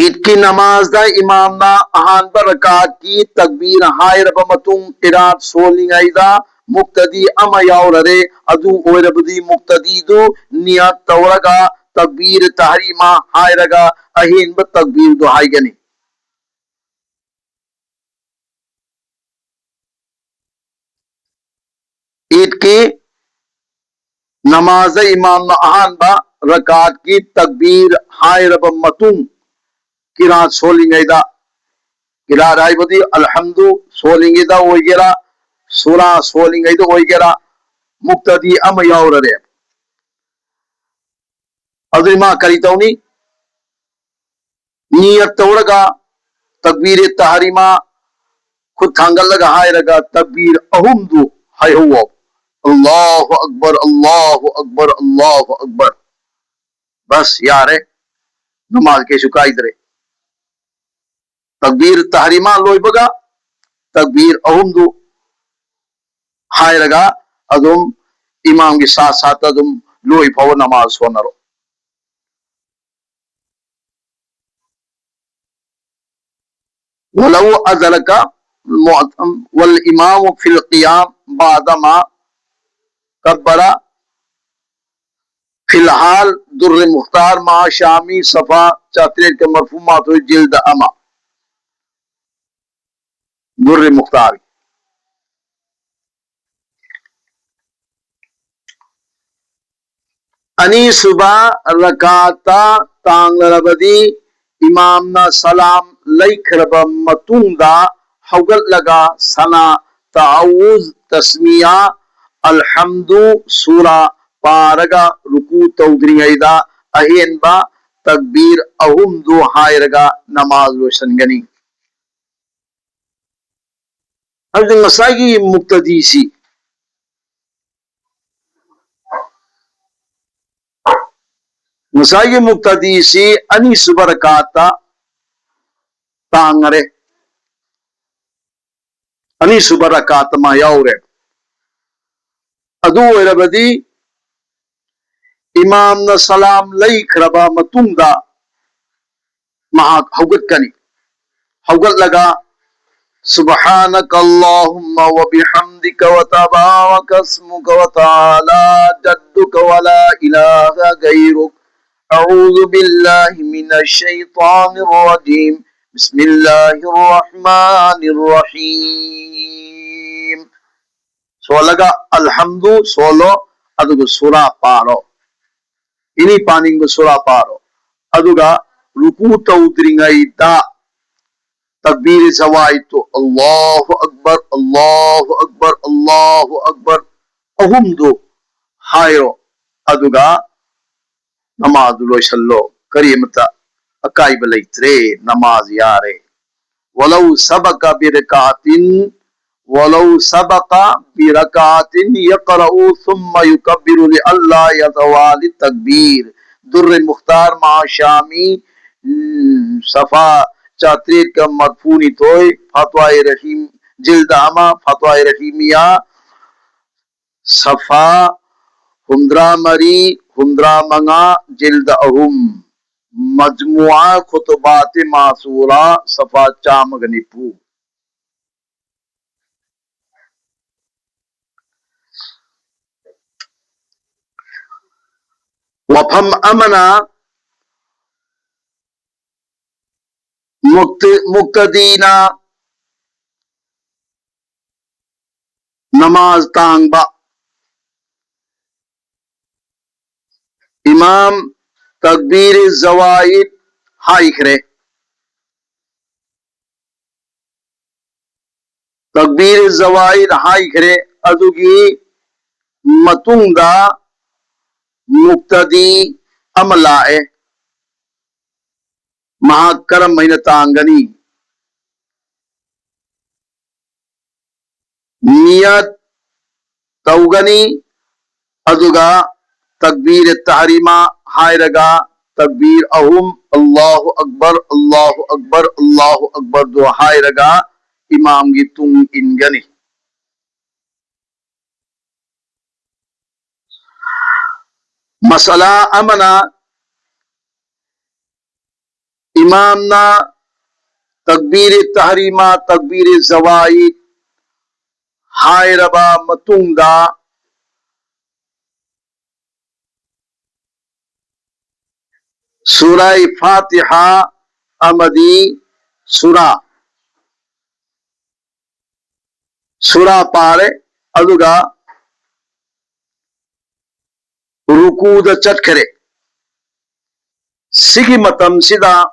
ꯏꯗꯀꯤ ꯅꯃꯥꯖꯗ ꯏꯃꯥꯝꯅ ꯑꯍꯥꯟꯕ ꯔꯀꯥꯠꯀꯤ ꯇꯛꯕꯤꯔ ꯍꯥꯏꯔꯕ ꯃꯇꯨꯡ ꯀꯤꯔꯥꯠ ꯁꯣꯜꯂꯤꯉꯩꯗ ꯃꯨꯛꯇꯗꯤ ꯑꯃ ꯌꯥꯎꯔꯔꯦ꯫ ꯑꯗꯨ ꯑꯣꯏꯔꯕꯗꯤ ꯃꯨꯛꯇꯗꯤꯗꯨ ꯅꯤꯌꯠ ꯇꯧꯔꯒ ꯇꯛꯕꯤꯔ ꯇꯍꯔꯤꯃꯥ ꯍꯥꯏꯔꯒ ꯑꯍꯦꯟꯕ ꯇꯛꯕꯤꯔꯗꯨ ꯍꯥꯏꯒꯅꯤ꯫ ꯏꯗꯀꯤ ꯅꯃꯥꯖ ꯏꯃꯥꯝꯅ ꯑꯍꯥꯟꯕ ꯔꯀꯥꯠꯀꯤ ꯇꯛꯕꯤꯔ ꯍꯥꯏꯔꯕ ꯃꯇꯨꯡ ꯀꯤꯔꯥꯠ ꯁꯣꯜꯂꯤꯉꯩꯗ, ꯀꯤꯔꯥꯠ ꯍꯥꯏꯕꯗꯤ ꯑꯜꯍꯝꯗꯨ ꯁꯣꯜꯂꯤꯉꯩꯗ ꯑꯣꯏꯒꯦꯔꯥ, ꯁꯨꯔꯥ ꯁꯣꯜꯂꯤꯉꯩꯗ ꯑꯣꯏꯒꯦꯔꯥ, ꯃꯨꯛꯇꯗꯤ ꯑꯃ ꯌꯥꯎꯔꯔꯦ꯫ ꯑꯗꯨꯗꯤ ꯃꯥ ꯀꯔꯤ ꯇꯧꯅꯤ? ꯅꯤꯌꯠ ꯇꯧꯔꯒ ꯇꯛꯕꯤꯔꯦ ꯇꯍꯔꯤꯃꯥ ꯈꯨꯠ ꯊꯥꯡꯒꯠꯂꯒ ꯍꯥꯏꯔꯒ ꯇꯛꯕꯤꯔ ꯑꯍꯨꯝꯗꯨ ꯍꯥꯏꯍꯧꯋꯣ꯫ "ꯑꯜꯂꯥꯍꯨ ꯑꯛꯕꯔ, ꯑꯜꯂꯥꯍꯨ ꯑꯛꯕꯔ, ꯑꯜꯂꯥꯍꯨ ꯑꯛꯕꯔ"꯫ ꯕꯁ, ꯌꯥꯔꯦ꯫ ꯅꯃꯥꯖ ꯀꯩꯁꯨ ꯀꯥꯏꯗ꯭ꯔꯦ꯫ ꯇꯛꯕꯤꯔ ꯇꯍꯔꯤꯃꯥ ꯂꯣꯏꯕꯒ ꯇꯛꯕꯤꯔ ꯑꯍꯨꯝꯗꯨ ꯍꯥꯏꯔꯒ ꯑꯗꯨꯝ ꯏꯃꯥꯝꯒꯤ ꯁꯥꯠ ꯁꯥꯠꯇ ꯑꯗꯨꯝ ꯂꯣꯏ ꯐꯥꯎꯕ ꯅꯃꯥꯖ ꯁꯣꯟꯅꯔꯣ꯫ ولو أدرك المؤ-، والإمام في القيام بعدما كبر في الحال، ꯗر مختار مع شامی، صفحہ ꯆꯥꯇ꯭ꯔꯦꯠꯀ ꯃꯔꯐꯨ ꯃꯥꯊꯣꯏ، ꯖꯤꯜꯗ ꯑꯃ꯫ ꯗꯨꯔ ꯃꯨꯈꯇꯥꯔ꯫ ꯑꯅꯤꯁꯨꯕ ꯔꯀꯥꯠꯇ ꯇꯥꯡꯂꯔꯕꯗꯤ ꯏꯃꯥꯝꯅ ꯁꯂꯥꯝ ꯂꯩꯈ꯭ꯔꯕ ꯃꯇꯨꯡꯗ ꯍꯧꯒꯠꯂꯒ ꯁꯅꯥ, ꯇꯥꯎꯖ, ꯇꯁꯃꯤꯌꯥ, ꯑꯜꯍꯝꯗꯨ, ꯁꯨꯔꯥ ꯄꯥꯔꯒ ꯔꯨꯀꯨ ꯇꯧꯗ꯭ꯔꯤꯉꯩꯗ ꯑꯍꯦꯟꯕ ꯇꯛꯕꯤꯔ ꯑꯍꯨꯝꯗꯨ ꯍꯥꯏꯔꯒ ꯅꯃꯥꯖ ꯂꯣꯏꯁꯤꯟꯒꯅꯤ꯫ ꯑꯗꯨ ꯉꯁꯥꯏꯒꯤ ꯃꯨꯛꯇꯗꯤꯁꯤ, ꯉꯁꯥꯏꯒꯤ ꯃꯨꯛꯇꯗꯤꯁꯤ ꯑꯅꯤꯁꯨꯕ ꯔꯀꯥꯠꯇ ꯇꯥꯡꯉꯔꯦ꯫ ꯑꯅꯤꯁꯨꯕ ꯔꯀꯥꯠ ꯑꯃ ꯌꯥꯎꯔꯦ꯫ ꯑꯗꯨ ꯑꯣꯏꯔꯕꯗꯤ ꯏꯃꯥꯝꯅ ꯁꯂꯥꯝ ꯂꯩꯈ꯭ꯔꯕ ꯃꯇꯨꯡꯗ ꯃꯍꯥꯛ ꯍꯧꯒꯠꯀꯅꯤ꯫ ꯍꯧꯒꯠꯂꯒ سبحانك اللهم وبحمدك وتبارك اسمك وتعالى جدك ولا إله غيرك أعوذ بالله من الشيطان الرجيم بسم الله الرحمن الرحيم ꯁꯣꯜꯂꯒ ꯑꯜꯍꯝꯗꯨ ꯁꯣꯜꯂꯣ, ꯑꯗꯨꯒ ꯁꯨꯔꯥ ꯄꯥꯔꯣ꯫ ꯏꯅꯤ ꯄꯥꯅꯤꯡꯕ ꯁꯨꯔꯥ ꯄꯥꯔꯣ꯫ ꯑꯗꯨꯒ ꯔꯨꯀꯨ ꯇꯧꯗ꯭ꯔꯤꯉꯩꯗ ꯇꯛꯕꯤꯔ ꯖꯋꯥꯏꯗꯨ, "ꯑꯜꯂꯥꯍꯨ ꯑꯛꯕꯔ, ꯑꯜꯂꯥꯍꯨ ꯑꯛꯕꯔ, ꯑꯜꯂꯥꯍꯨ ꯑꯛꯕꯔ" ꯑꯍꯨꯝꯗꯨ ꯍꯥꯏꯔꯣ꯫ ꯑꯗꯨꯒ ꯅꯃꯥꯖꯗꯨ ꯂꯣꯏꯁꯜꯂꯣ꯫ ꯀꯔꯤ ꯑꯃꯠꯇ ꯑꯀꯥꯏꯕ ꯂꯩꯇ꯭ꯔꯦ꯫ ꯅꯃꯥꯖ ꯌꯥꯔꯦ꯫ ولو سبق بركعة، ولو سبق بركعة يقرأ ثم يكبر لئلا يتوالى التكبير. ꯗꯨꯔ ꯃꯨꯈꯇꯥꯔ ꯃꯍꯥꯁ꯭ꯌꯥꯃꯤ, ꯎꯝ, ꯁꯐꯥ ꯆꯥꯇ꯭ꯔꯦꯠꯀ ꯃꯔꯐꯨꯅꯤꯊꯣꯏ, ꯐꯥꯇ꯭ꯋꯥꯏ ꯔꯍꯤꯝ, ꯖꯤꯜꯗ ꯑꯃ, ꯐꯥꯇ꯭ꯋꯥꯏ ꯔꯍꯤꯃꯤꯌꯥ, ꯁꯐꯥ ꯍꯨꯝꯗ꯭ꯔꯥ ꯃꯔꯤ, ꯍꯨꯝꯗ꯭ꯔꯥ ꯃꯉꯥ, ꯖꯤꯜꯗ ꯑꯍꯨꯝ, ꯃꯖꯃꯨꯑꯥ ꯈꯨꯇꯨꯕꯥꯇꯤ ꯃꯥꯁꯨꯔꯥ, ꯁꯐꯥ ꯆꯥꯝꯃꯒ ꯅꯤꯐꯨ꯫ ꯋꯥꯐꯝ ꯑꯃꯅ, ꯃꯨꯛꯇ-, ꯃꯨꯛꯇꯗꯤꯅ ꯅꯃꯥꯖ ꯇꯥꯡꯕ꯫ ꯏꯃꯥꯝ ꯇꯛꯕꯤꯔ ꯖꯋꯥꯏꯗ ꯍꯥꯏꯈ꯭ꯔꯦ꯫ ꯇꯛꯕꯤꯔ ꯖꯋꯥꯏꯗ ꯍꯥꯏꯈ꯭ꯔꯦ꯫ ꯑꯗꯨꯒꯤ ꯃꯇꯨꯡꯗ ꯃꯨꯛꯇꯗꯤ ꯑꯃ ꯂꯥꯛꯑꯦ꯫ ꯃꯍꯥꯛ ꯀꯔꯝ ꯍꯥꯏꯅ ꯇꯥꯡꯒꯅꯤ? ꯅꯤꯌꯠ ꯇꯧꯒꯅꯤ, ꯑꯗꯨꯒ ꯇꯛꯕꯤꯔ ꯇꯍꯔꯤꯃꯥ ꯍꯥꯏꯔꯒ, ꯇꯛꯕꯤꯔ ꯑꯍꯨꯝ, "ꯑꯜꯂꯥꯍꯨ ꯑꯛꯕꯔ, ꯑꯜꯂꯥꯍꯨ ꯑꯛꯕꯔ, ꯑꯜꯂꯥꯍꯨ ꯑꯛꯕꯔ"ꯗꯨ ꯍꯥꯏꯔꯒ ꯏꯃꯥꯝꯒꯤ ꯇꯨꯡ ꯏꯟꯒꯅꯤ꯫ ꯃꯁꯂꯥ ꯑꯃꯅ, ꯏꯃꯥꯝꯅ ꯇꯛꯕꯤꯔ ꯇꯍꯔꯤꯃꯥ, ꯇꯛꯕꯤꯔ ꯖꯋꯥꯏꯗ ꯍꯥꯏꯔꯕ ꯃꯇꯨꯡꯗ, ꯁꯨꯔꯥꯏ ꯐꯥꯇꯤꯍꯥ ꯑꯃꯗꯤ ꯁꯨꯔꯥ, ꯁꯨꯔꯥ ꯄꯥꯔꯦ, ꯑꯗꯨꯒ ꯔꯨꯀꯨꯗ ꯆꯠꯈꯔꯦ꯫ ꯁꯤꯒꯤ ꯃꯇꯝꯁꯤꯗ,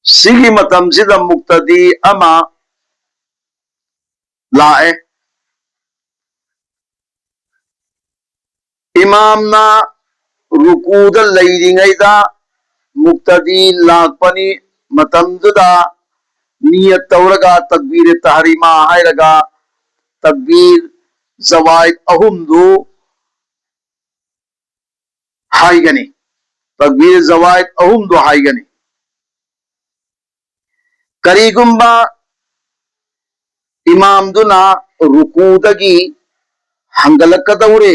ꯁꯤꯒꯤ ꯃꯇꯝꯁꯤꯗ ꯃꯨꯛꯇꯗꯤ ꯑꯃ ꯂꯥꯛꯑꯦ꯫ ꯏꯃꯥꯝꯅ ꯔꯨꯀꯨꯗ ꯂꯩꯔꯤꯉꯩꯗ ꯃꯨꯛꯇꯗꯤ ꯂꯥꯛꯄꯅꯤ꯫ ꯃꯇꯝꯗꯨꯗ ꯅꯤꯌꯠ ꯇꯧꯔꯒ ꯇꯛꯕꯤꯔ ꯇꯍꯔꯤꯃꯥ ꯍꯥꯏꯔꯒ ꯇꯛꯕꯤꯔ ꯖꯋꯥꯏꯗ ꯑꯍꯨꯝꯗꯨ ꯍꯥꯏꯒꯅꯤ꯫ ꯇꯛꯕꯤꯔ ꯖꯋꯥꯏꯗ ꯑꯍꯨꯝꯗꯨ ꯍꯥꯏꯒꯅꯤ꯫ ꯀꯔꯤꯒꯨꯝꯕ ꯏꯃꯥꯝꯗꯨꯅ ꯔꯨꯀꯨꯗꯒꯤ ꯍꯪꯒꯠꯂꯛꯀꯗꯧꯔꯦ,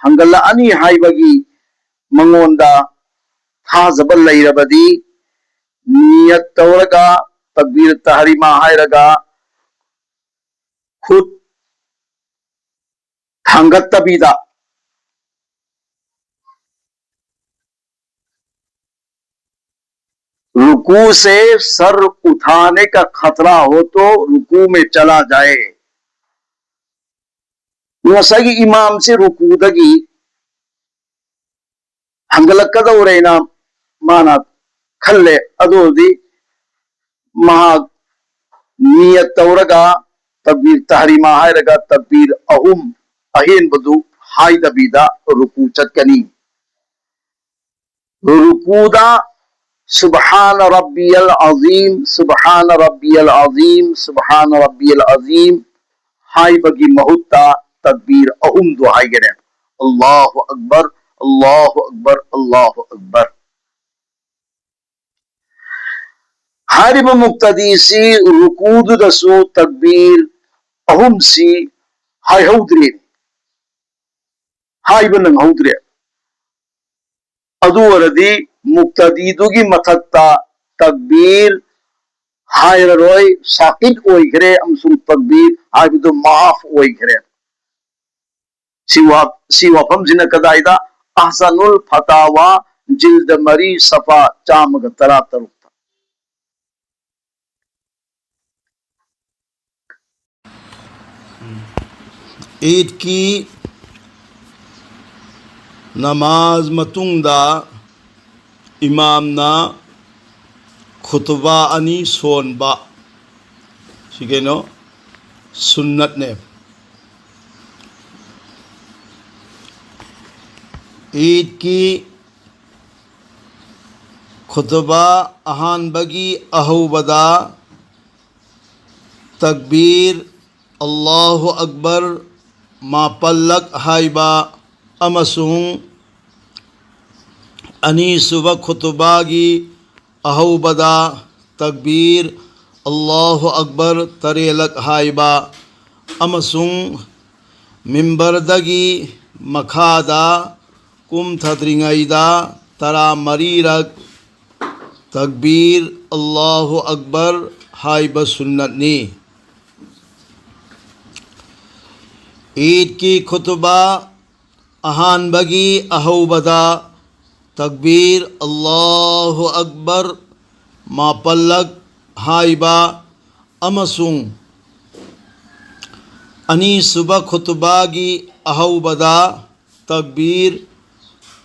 ꯍꯪꯒꯠꯂꯛꯑꯅꯤ ꯍꯥꯏꯕꯒꯤ ꯃꯉꯣꯟꯗ ꯊꯥꯖꯕ ꯂꯩꯔꯕꯗꯤ, ꯅꯤꯌꯠ ꯇꯧꯔꯒ, ꯇꯛꯕꯤꯔ ꯇꯍꯔꯤꯃꯥ ꯍꯥꯏꯔꯒ, ꯈꯨꯠ ꯊꯥꯡꯒꯠꯇꯕꯤꯗ, रुकू से सर उठाने का खतरा हो तो रुकू में चला जाए। ꯉꯁꯥꯏꯒꯤ ꯏꯃꯥꯝꯁꯦ ꯔꯨꯀꯨꯗꯒꯤ ꯍꯪꯒꯠꯂꯛꯀꯗꯧꯔꯦꯅ ꯃꯥꯅ ꯈꯜꯂꯦ꯫ ꯑꯗꯨꯗꯤ ꯃꯍꯥꯛ ꯅꯤꯌꯠ ꯇꯧꯔꯒ ꯇꯛꯕꯤꯔ ꯇꯍꯔꯤꯃꯥ ꯍꯥꯏꯔꯒ ꯇꯛꯕꯤꯔ ꯑꯍꯨꯝ ꯑꯍꯦꯟꯕꯗꯨ ꯍꯥꯏꯗꯕꯤꯗ ꯔꯨꯀꯨ ꯆꯠꯀꯅꯤ꯫ ꯔꯨꯀꯨꯗ "سبحان ربي العظيم، سبحان ربي العظيم، سبحان ربي العظيم" ꯍꯥꯏꯕꯒꯤ ꯃꯍꯨꯠꯇ ꯇꯛꯕꯤꯔ ꯑꯍꯨꯝꯗꯨ ꯍꯥꯏꯒꯅꯤ꯫ "الله أكبر، الله أكبر، الله أكبر"꯫ ꯍꯥꯏꯔꯤꯕ ꯃꯨꯛꯇꯗꯤꯁꯤ ꯔꯨꯀꯨꯗꯨꯗꯁꯨ ꯇꯛꯕꯤꯔ ꯑꯍꯨꯝꯁꯤ ꯍꯥꯏꯍꯧꯗ꯭ꯔꯦ, ꯍꯥꯏꯕ ꯅꯪꯍꯧꯗ꯭ꯔꯦ꯫ ꯑꯗꯨ ꯑꯣꯏꯔꯗꯤ ꯃꯨꯛꯇꯗꯤꯗꯨꯒꯤ ꯃꯊꯛꯇ ꯇꯛꯕꯤꯔ ꯍꯥꯏꯔꯔꯣꯏ, ꯁꯥꯀꯤꯠ ꯑꯣꯏꯈ꯭ꯔꯦ ꯑꯃꯁꯨꯡ ꯇꯛꯕꯤꯔ ꯍꯥꯏꯕꯗꯨ ꯃꯥꯐ ꯑꯣꯏꯈ꯭ꯔꯦ꯫ ꯁꯤ ꯋꯥ-, ꯁꯤ ꯋꯥꯐꯝꯁꯤꯅ ꯀꯗꯥꯏꯗ? ꯑꯍꯁꯅꯨꯜ ꯐꯇꯥꯋꯥ, ꯖꯤꯜꯗ ꯃꯔꯤ, ꯁꯐꯥ ꯆꯥꯝꯃꯒ ꯇꯔꯥ ꯇꯔꯨꯛꯇ꯫ ꯏꯗꯀꯤ ꯅꯃꯥꯖ ꯃꯇꯨꯡꯗ ꯏꯃꯥꯝꯅ ꯈꯨꯇꯨꯕꯥ ꯑꯅꯤ ꯁꯣꯟꯕ, ꯁꯤ ꯀꯩꯅꯣ, ꯁꯨꯟꯅꯠꯅꯦ꯫ ꯏꯗꯀꯤ ꯈꯨꯇꯨꯕꯥ ꯑꯍꯥꯟꯕꯒꯤ ꯑꯍꯧꯕꯗ ꯇꯛꯕꯤꯔ ꯑꯜꯂꯥꯍꯨ ꯑꯛꯕꯔ ꯃꯥꯄꯜꯂꯛ ꯍꯥꯏꯕ ꯑꯃꯁꯨꯡ ꯑꯅꯤꯁꯨꯕ ꯈꯨꯇꯨꯕꯥꯒꯤ ꯑꯍꯧꯕꯗ ꯇꯛꯕꯤꯔ ꯑꯜꯂꯥꯍꯨ ꯑꯛꯕꯔ ꯇꯔꯦꯠꯂꯛ ꯍꯥꯏꯕ ꯑꯃꯁꯨꯡ ꯃꯤꯝꯕꯔꯗꯒꯤ ꯃꯈꯥꯗ ꯀꯨꯝꯊꯗ꯭ꯔꯤꯉꯩꯗ ꯇꯔꯥꯃꯔꯤꯔꯛ ꯇꯛꯕꯤꯔ ꯑꯜꯂꯥꯍꯨ ꯑꯛꯕꯔ ꯍꯥꯏꯕ ꯁꯨꯟꯅꯠꯅꯤ꯫ ꯏꯗꯀꯤ ꯈꯨꯇꯨꯕꯥ ꯑꯍꯥꯟꯕꯒꯤ ꯑꯍꯧꯕꯗ ꯇꯛꯕꯤꯔ ꯑꯜꯂꯥꯍꯨ ꯑꯛꯕꯔ ꯃꯥꯄꯜꯂꯛ ꯍꯥꯏꯕ ꯑꯃꯁꯨꯡ ꯑꯅꯤꯁꯨꯕ ꯈꯨꯇꯨꯕꯥꯒꯤ ꯑꯍꯧꯕꯗ ꯇꯛꯕꯤꯔ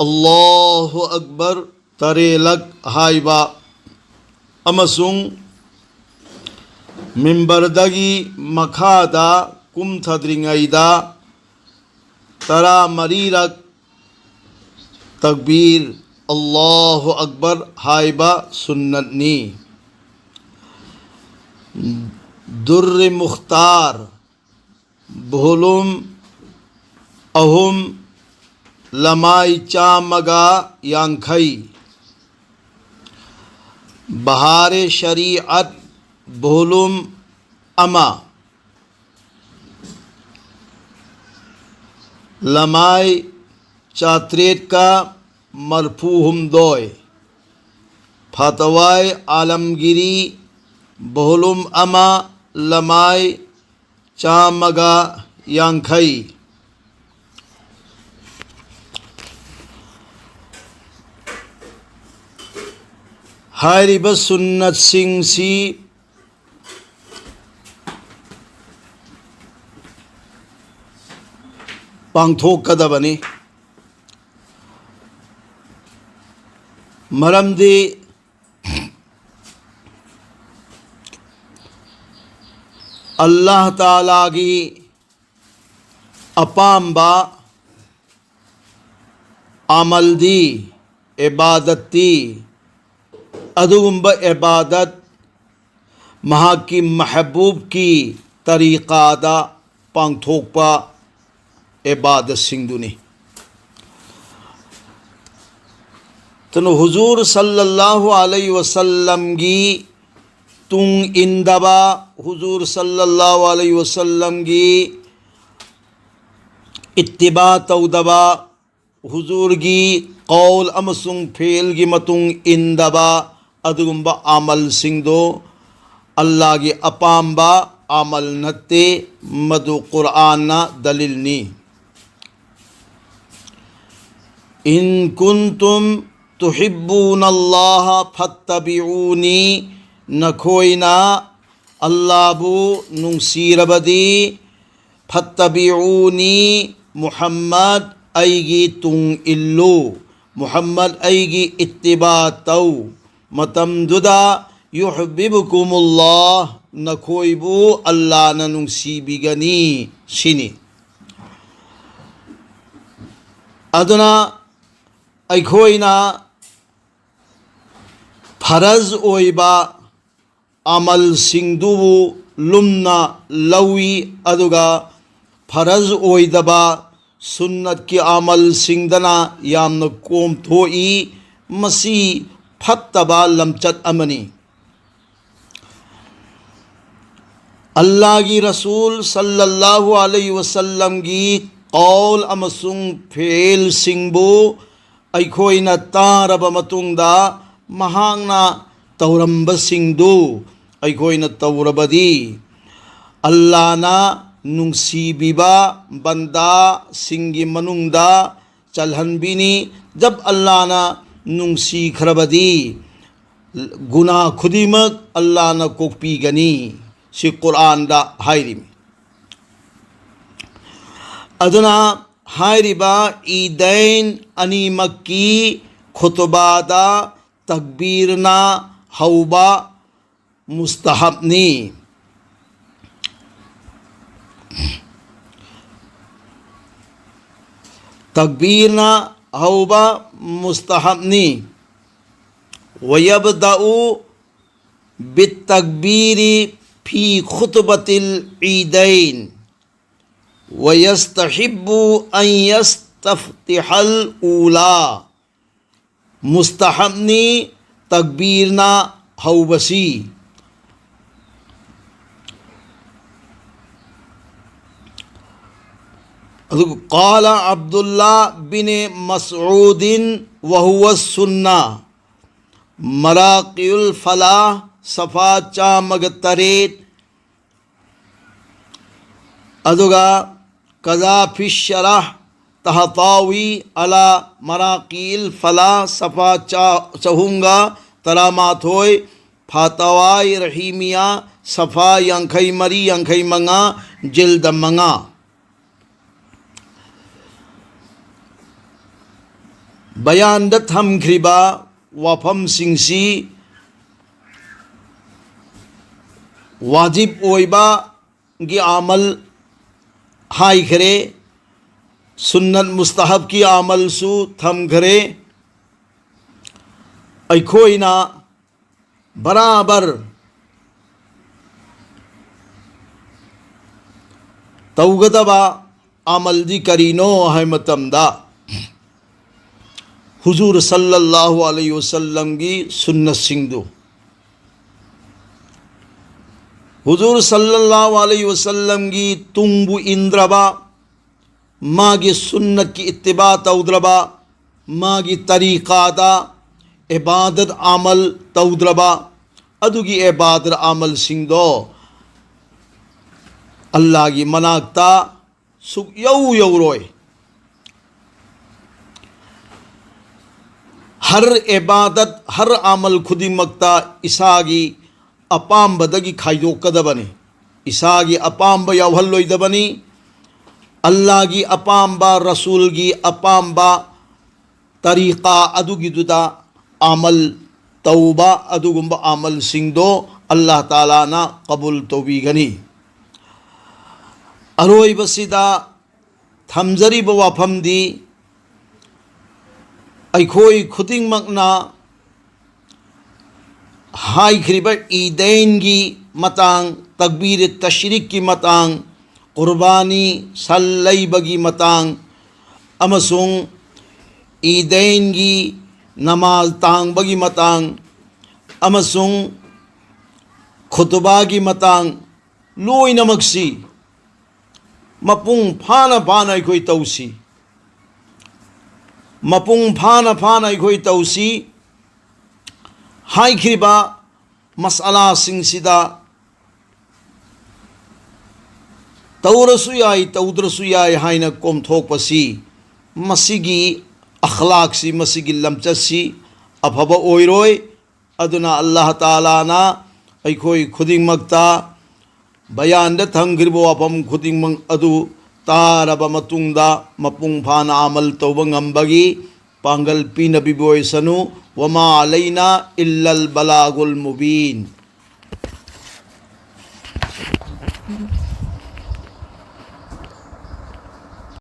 ꯑꯜꯂꯥꯍꯨ ꯑꯛꯕꯔ ꯇꯔꯦꯠꯂꯛ ꯍꯥꯏꯕ ꯑꯃꯁꯨꯡ ꯃꯤꯝꯕꯔꯗꯒꯤ ꯃꯈꯥꯗ ꯀꯨꯝꯊꯗ꯭ꯔꯤꯉꯩꯗ ꯇꯔꯥꯃꯔꯤꯔꯛ ꯇꯛꯕꯤꯔ ꯑꯜꯂꯥꯍꯨ ꯑꯛꯕꯔ ꯍꯥꯏꯕ ꯁꯨꯟꯅꯠꯅꯤ꯫ ꯗꯨꯔꯔꯦ ꯃꯨꯈꯇꯥꯔ, ꯚꯣꯂꯨꯝ ꯑꯍꯨꯝ, ꯂꯃꯥꯏ ꯆꯥꯝꯃꯒ ꯌꯥꯡꯈꯩ꯫ ꯕꯍꯥꯔꯦ ꯁꯔꯤꯑꯠ, ꯚꯣꯂꯨꯝ ꯑꯃ, ꯂꯃꯥꯏ ꯆꯥꯇ꯭ꯔꯦꯠꯀ ꯃꯔꯐꯨ ꯍꯨꯝꯗꯣꯏ, ꯐꯇꯋꯥꯏ ꯑꯥꯂꯝꯒꯤꯔꯤ, ꯚꯣꯂꯨꯝ ꯑꯃ, ꯂꯃꯥꯏ ꯆꯥꯝꯃꯒ ꯌꯥꯡꯈꯩ꯫ ꯍꯥꯏꯔꯤꯕ ꯁꯨꯟꯅꯠꯁꯤꯡꯁꯤ ꯄꯥꯡꯊꯣꯛꯀꯗꯕꯅꯤ꯫ ꯃꯔꯝꯗꯤ ꯑꯜꯂꯥꯍ ꯇꯥꯂꯥꯒꯤ ꯑꯄꯥꯝꯕ ꯑꯃꯜꯗꯤ, ꯏꯕꯥꯗꯠꯇꯤ, ꯑꯗꯨꯒꯨꯝꯕ ꯏꯕꯥꯗꯠ ꯃꯍꯥꯛꯀꯤ ꯃꯍꯕꯨꯕꯀꯤ ꯇꯔꯤꯀꯥꯗ ꯄꯥꯡꯊꯣꯛꯄ ꯏꯕꯥꯗꯠꯁꯤꯡꯗꯨꯅꯤ꯫ ꯑꯗꯨꯅ ꯍꯨꯖꯨꯔ ꯁꯜꯂꯜꯂꯥꯍꯨ ꯑꯂꯩꯍꯤ ꯋꯁꯜꯂꯝꯒꯤ ꯇꯨꯡ ꯏꯟꯗꯕ, ꯍꯨꯖꯨꯔ ꯁꯜꯂꯜꯂꯥꯍꯨ ꯑꯂꯩꯍꯤ ꯋꯁꯜꯂꯝꯒꯤ ꯏꯠꯇꯤꯕꯥ ꯇꯧꯗꯕ, ꯍꯨꯖꯨꯔꯒꯤ ꯀꯧꯜ ꯑꯃꯁꯨꯡ ꯐꯦꯜꯒꯤ ꯃꯇꯨꯡ ꯏꯟꯗꯕ, ꯑꯗꯨꯒꯨꯝꯕ ꯑꯃꯜꯁꯤꯡꯗꯣ ꯑꯜꯂꯥꯒꯤ ꯑꯄꯥꯝꯕ ꯑꯃꯜ ꯅꯠꯇꯦ꯫ ꯃꯗꯨ ꯀꯨꯔꯑꯥꯟꯅ ꯗꯂꯤꯜꯅꯤ꯫ "ꯏꯟ ꯀꯨꯟꯇꯨꯝ ꯇꯨꯍꯤꯕꯨꯅ ꯑꯜꯂꯥꯍ ꯐꯠꯇꯕꯤꯎꯅꯤ", ꯅꯈꯣꯏꯅ ꯑꯜꯂꯥꯕꯨ ꯅꯨꯡꯁꯤꯔꯕꯗꯤ, "ꯐꯠꯇꯕꯤꯎꯅꯤ", ꯃꯨꯍꯝꯃꯗ, ꯑꯩꯒꯤ ꯇꯨꯡ ꯏꯜꯂꯨ, ꯃꯨꯍꯝꯃꯗ, ꯑꯩꯒꯤ ꯏꯠꯇꯤꯕꯥ ꯇꯧ꯫ ꯃꯇꯝꯗꯨꯗ "ꯌꯨꯍꯕꯤꯕꯨꯀꯨꯃꯨꯜꯂꯥꯍ", ꯅꯈꯣꯏꯕꯨ ꯑꯜꯂꯥꯅ ꯅꯨꯡꯁꯤꯕꯤꯒꯅꯤ ꯁꯤꯅꯤ꯫ ꯑꯗꯨꯅ ꯑꯩꯈꯣꯏꯅ ꯐꯔꯖ ꯑꯣꯏꯕ ꯑꯃꯜꯁꯤꯡꯗꯨꯕꯨ ꯂꯨꯝꯅ ꯂꯧꯏ, ꯑꯗꯨꯒ ꯐꯔꯖ ꯑꯣꯏꯗꯕ ꯁꯨꯟꯅꯠꯀꯤ ꯑꯃꯜꯁꯤꯡꯗꯅ ꯌꯥꯝꯅ ꯀꯣꯝꯊꯣꯛꯏ꯫ ꯃꯁꯤ ꯐꯠꯇꯕ ꯂꯝꯆꯠ ꯑꯃꯅꯤ꯫ ꯑꯜꯂꯥꯍꯒꯤ ꯔꯁꯨꯜ ꯁꯜꯂꯜꯂꯥꯍꯨ ꯑꯂꯩꯍꯤ ꯋꯁꯜꯂꯝꯒꯤ ꯀꯧꯜ ꯑꯃꯁꯨꯡ ꯐꯦꯜꯁꯤꯡꯕꯨ ꯑꯩꯈꯣꯏꯅ ꯇꯥꯔꯕ ꯃꯇꯨꯡꯗ, ꯃꯍꯥꯛꯅ ꯇꯧꯔꯝꯕꯁꯤꯡꯗꯨ ꯑꯩꯈꯣꯏꯅ ꯇꯧꯔꯕꯗꯤ, ꯑꯜꯂꯥꯅ ꯅꯨꯡꯁꯤꯕꯤꯕ ꯕꯟꯗꯥꯁꯤꯡꯒꯤ ꯃꯅꯨꯡꯗ ꯆꯜꯍꯟꯕꯤꯅꯤ꯫ ꯖꯕ ꯑꯜꯂꯥꯅ ꯅꯨꯡꯁꯤꯈ꯭ꯔꯕꯗꯤ, ꯒꯨꯅꯥ ꯈꯨꯗꯤꯡꯃꯛ ꯑꯜꯂꯥꯅ ꯀꯣꯛꯄꯤꯒꯅꯤ꯫ ꯁꯤ ꯀꯨꯔꯥꯟꯗ ꯍꯥꯏꯔꯤꯃꯤ꯫ ꯑꯗꯨꯅ ꯍꯥꯏꯔꯤꯕ ꯏꯗꯩꯟ ꯑꯅꯤꯃꯛꯀꯤ ꯈꯨꯇꯨꯕꯥꯗ ꯇꯛꯕꯤꯔꯅ ꯍꯧꯕ ꯃꯨꯁꯇꯍꯕꯅꯤ꯫ ꯇꯛꯕꯤꯔꯅ ꯍꯧꯕ ꯃꯨꯁꯇꯍꯕꯅꯤ꯫ ويبدأ بالتكبير في خطبة العيدين، ويستحب أن يستفتح الأولى. ꯃꯨꯁꯇꯍꯕꯅꯤ ꯇꯛꯕꯤꯔꯅ ꯍꯧꯕꯁꯤ꯫ ꯑꯗꯨꯒ قال عبد الله بن مسعود وهو السنة، ꯃꯔꯥꯀꯤꯎꯜ ꯐꯂꯥꯍ ꯁꯐꯥ ꯆꯥꯝꯃꯒ ꯇꯔꯦꯠ, ꯑꯗꯨꯒ ꯀꯖꯥꯐꯤ ꯁꯔꯍ ꯇꯍꯇꯥꯋꯤ ꯑꯂꯥ ꯃꯔꯥꯀꯤꯜ ꯐꯂꯥ ꯁꯐꯥ ꯆꯥ-, ꯆꯍꯨꯝꯒ ꯇꯔꯥꯃꯥꯊꯣꯏ, ꯐꯇꯥꯋꯥꯏ ꯔꯍꯤꯃꯤꯌꯥ ꯁꯐꯥ ꯌꯥꯡꯈꯩ ꯃꯔꯤ, ꯌꯥꯡꯈꯩ ꯃꯉꯥ, ꯖꯤꯜꯗ ꯃꯉꯥ꯫ ꯕꯌꯥꯟꯗ ꯊꯝꯈ꯭ꯔꯤꯕ ꯋꯥꯐꯝꯁꯤꯡꯁꯤ ꯋꯥꯖꯤꯕ ꯑꯣꯏꯕꯒꯤ ꯑꯃꯜ ꯍꯥꯏꯈ꯭ꯔꯦ, ꯁꯨꯟꯅꯠ ꯃꯨꯁꯇꯍꯕꯀꯤ ꯑꯃꯜꯁꯨ ꯊꯝꯈ꯭ꯔꯦ꯫ ꯑꯩꯈꯣꯏꯅ ꯕꯔꯥꯕꯔ ꯇꯧꯒꯗꯕ ꯑꯃꯜꯗꯤ ꯀꯔꯤꯅꯣ ꯍꯥꯏꯕ ꯃꯇꯝꯗ, ꯍꯨꯖꯨꯔ ꯁꯜꯂꯜꯂꯥꯍꯨ ꯑꯂꯩꯍꯤ ꯋꯁꯜꯂꯝꯒꯤ ꯁꯨꯟꯅꯁꯤꯡꯗꯨ, ꯍꯨꯖꯨꯔ ꯁꯜꯂꯜꯂꯥꯍꯨ ꯑꯂꯩꯍꯤ ꯋꯁꯜꯂꯝꯒꯤ ꯇꯨꯡꯕꯨ ꯏꯟꯗ꯭ꯔꯕ, ꯃꯥꯒꯤ ꯁꯨꯟꯅꯠꯀꯤ ꯏꯠꯇꯤꯕꯥ ꯇꯧꯗ꯭ꯔꯕ, ꯃꯥꯒꯤ ꯇꯔꯤꯀꯥꯗ ꯏꯕꯥꯗꯠ ꯑꯃꯜ ꯇꯧꯗ꯭ꯔꯕ, ꯑꯗꯨꯒꯤ ꯏꯕꯥꯗꯠ ꯑꯃꯜꯁꯤꯡꯗꯣ ꯑꯜꯂꯥꯍꯒꯤ ꯃꯅꯥꯛꯇ ꯁꯨꯛꯌꯧ ꯌꯧꯔꯣꯏ꯫ ꯍꯔ ꯏꯕꯥꯗꯠ, ꯍꯔ ꯑꯃꯜ ꯈꯨꯗꯤꯡꯃꯛꯇ ꯏꯁꯥꯒꯤ ꯑꯄꯥꯝꯕꯗꯒꯤ ꯈꯥꯏꯗꯣꯛꯀꯗꯕꯅꯤ꯫ ꯏꯁꯥꯒꯤ ꯑꯄꯥꯝꯕ ꯌꯥꯎꯍꯜꯂꯣꯏꯗꯕꯅꯤ꯫ ꯑꯜꯂꯥꯍꯒꯤ ꯑꯄꯥꯝꯕ, ꯔꯁꯨꯜꯒꯤ ꯑꯄꯥꯝꯕ, ꯇꯔꯤꯀꯥ ꯑꯗꯨꯒꯤꯗꯨꯗ ꯑꯃꯜ ꯇꯧꯕ, ꯑꯗꯨꯒꯨꯝꯕ ꯑꯃꯜꯁꯤꯡꯗꯣ ꯑꯜꯂꯥꯍ ꯇꯥꯂꯥꯅ ꯀꯕꯨꯜ ꯇꯧꯕꯤꯒꯅꯤ꯫ ꯑꯔꯣꯏꯕꯁꯤꯗ ꯊꯝꯖꯔꯤꯕ ꯋꯥꯐꯝꯗꯤ, ꯑꯩꯈꯣꯏ ꯈꯨꯗꯤꯡꯃꯛꯅ ꯍꯥꯏꯈ꯭ꯔꯤꯕ ꯏꯗꯩꯟꯒꯤ ꯃꯇꯥꯡ, ꯇꯛꯕꯤꯔ ꯇꯁꯔꯤꯛꯀꯤ ꯃꯇꯥꯡ, ꯀꯨꯔꯕꯥꯅꯤ, ꯁꯟ ꯂꯩꯕꯒꯤ ꯃꯇꯥꯡ, ꯑꯃꯁꯨꯡ ꯏꯗꯩꯟꯒꯤ ꯅꯃꯥꯖ ꯇꯥꯡꯕꯒꯤ ꯃꯇꯥꯡ, ꯑꯃꯁꯨꯡ ꯈꯨꯇꯨꯕꯥꯒꯤ ꯃꯇꯥꯡ, ꯂꯣꯏꯅꯃꯛꯁꯤ ꯃꯄꯨꯡ ꯐꯥꯅ ꯐꯥꯅ ꯑꯩꯈꯣꯏ ꯇꯧꯁꯤ꯫ ꯃꯄꯨꯡ ꯐꯥꯅ ꯐꯥꯅ ꯑꯩꯈꯣꯏ ꯇꯧꯁꯤ꯫ ꯍꯥꯏꯈ꯭ꯔꯤꯕ ꯃꯁꯑꯂꯥꯁꯤꯡꯁꯤꯗ ꯇꯧꯔꯁꯨ ꯌꯥꯏ, ꯇꯧꯗ꯭ꯔꯁꯨ ꯌꯥꯏ ꯍꯥꯏꯅ ꯀꯣꯝꯊꯣꯛꯄꯁꯤ, ꯃꯁꯤꯒꯤ ꯑꯈ꯭ꯂꯥꯛꯁꯤ, ꯃꯁꯤꯒꯤ ꯂꯝꯆꯠꯁꯤ ꯑꯐꯕ ꯑꯣꯏꯔꯣꯏ꯫ ꯑꯗꯨꯅ ꯑꯜꯂꯥꯍ ꯇꯥꯂꯥꯅ ꯑꯩꯈꯣꯏ ꯈꯨꯗꯤꯡꯃꯛꯇ ꯕꯌꯥꯟꯗ ꯊꯝꯈ꯭ꯔꯤꯕ ꯋꯥꯐꯝ ꯈꯨꯗꯤꯡꯃꯛ ꯑꯗꯨ ꯇꯥꯔꯕ ꯃꯇꯨꯡꯗ ꯃꯄꯨꯡ ꯐꯥꯅ ꯑꯃꯜ ꯇꯧꯕ ꯉꯝꯕꯒꯤ ꯄꯥꯡꯒꯜ ꯄꯤꯅꯕꯤꯕ ꯑꯣꯏꯁꯅꯨ꯫ ꯋꯃꯥ ꯑꯂꯩꯅꯥ ꯏꯜꯂꯜ ꯕꯂꯥꯒꯨꯜ ꯃꯨꯕꯤꯟ꯫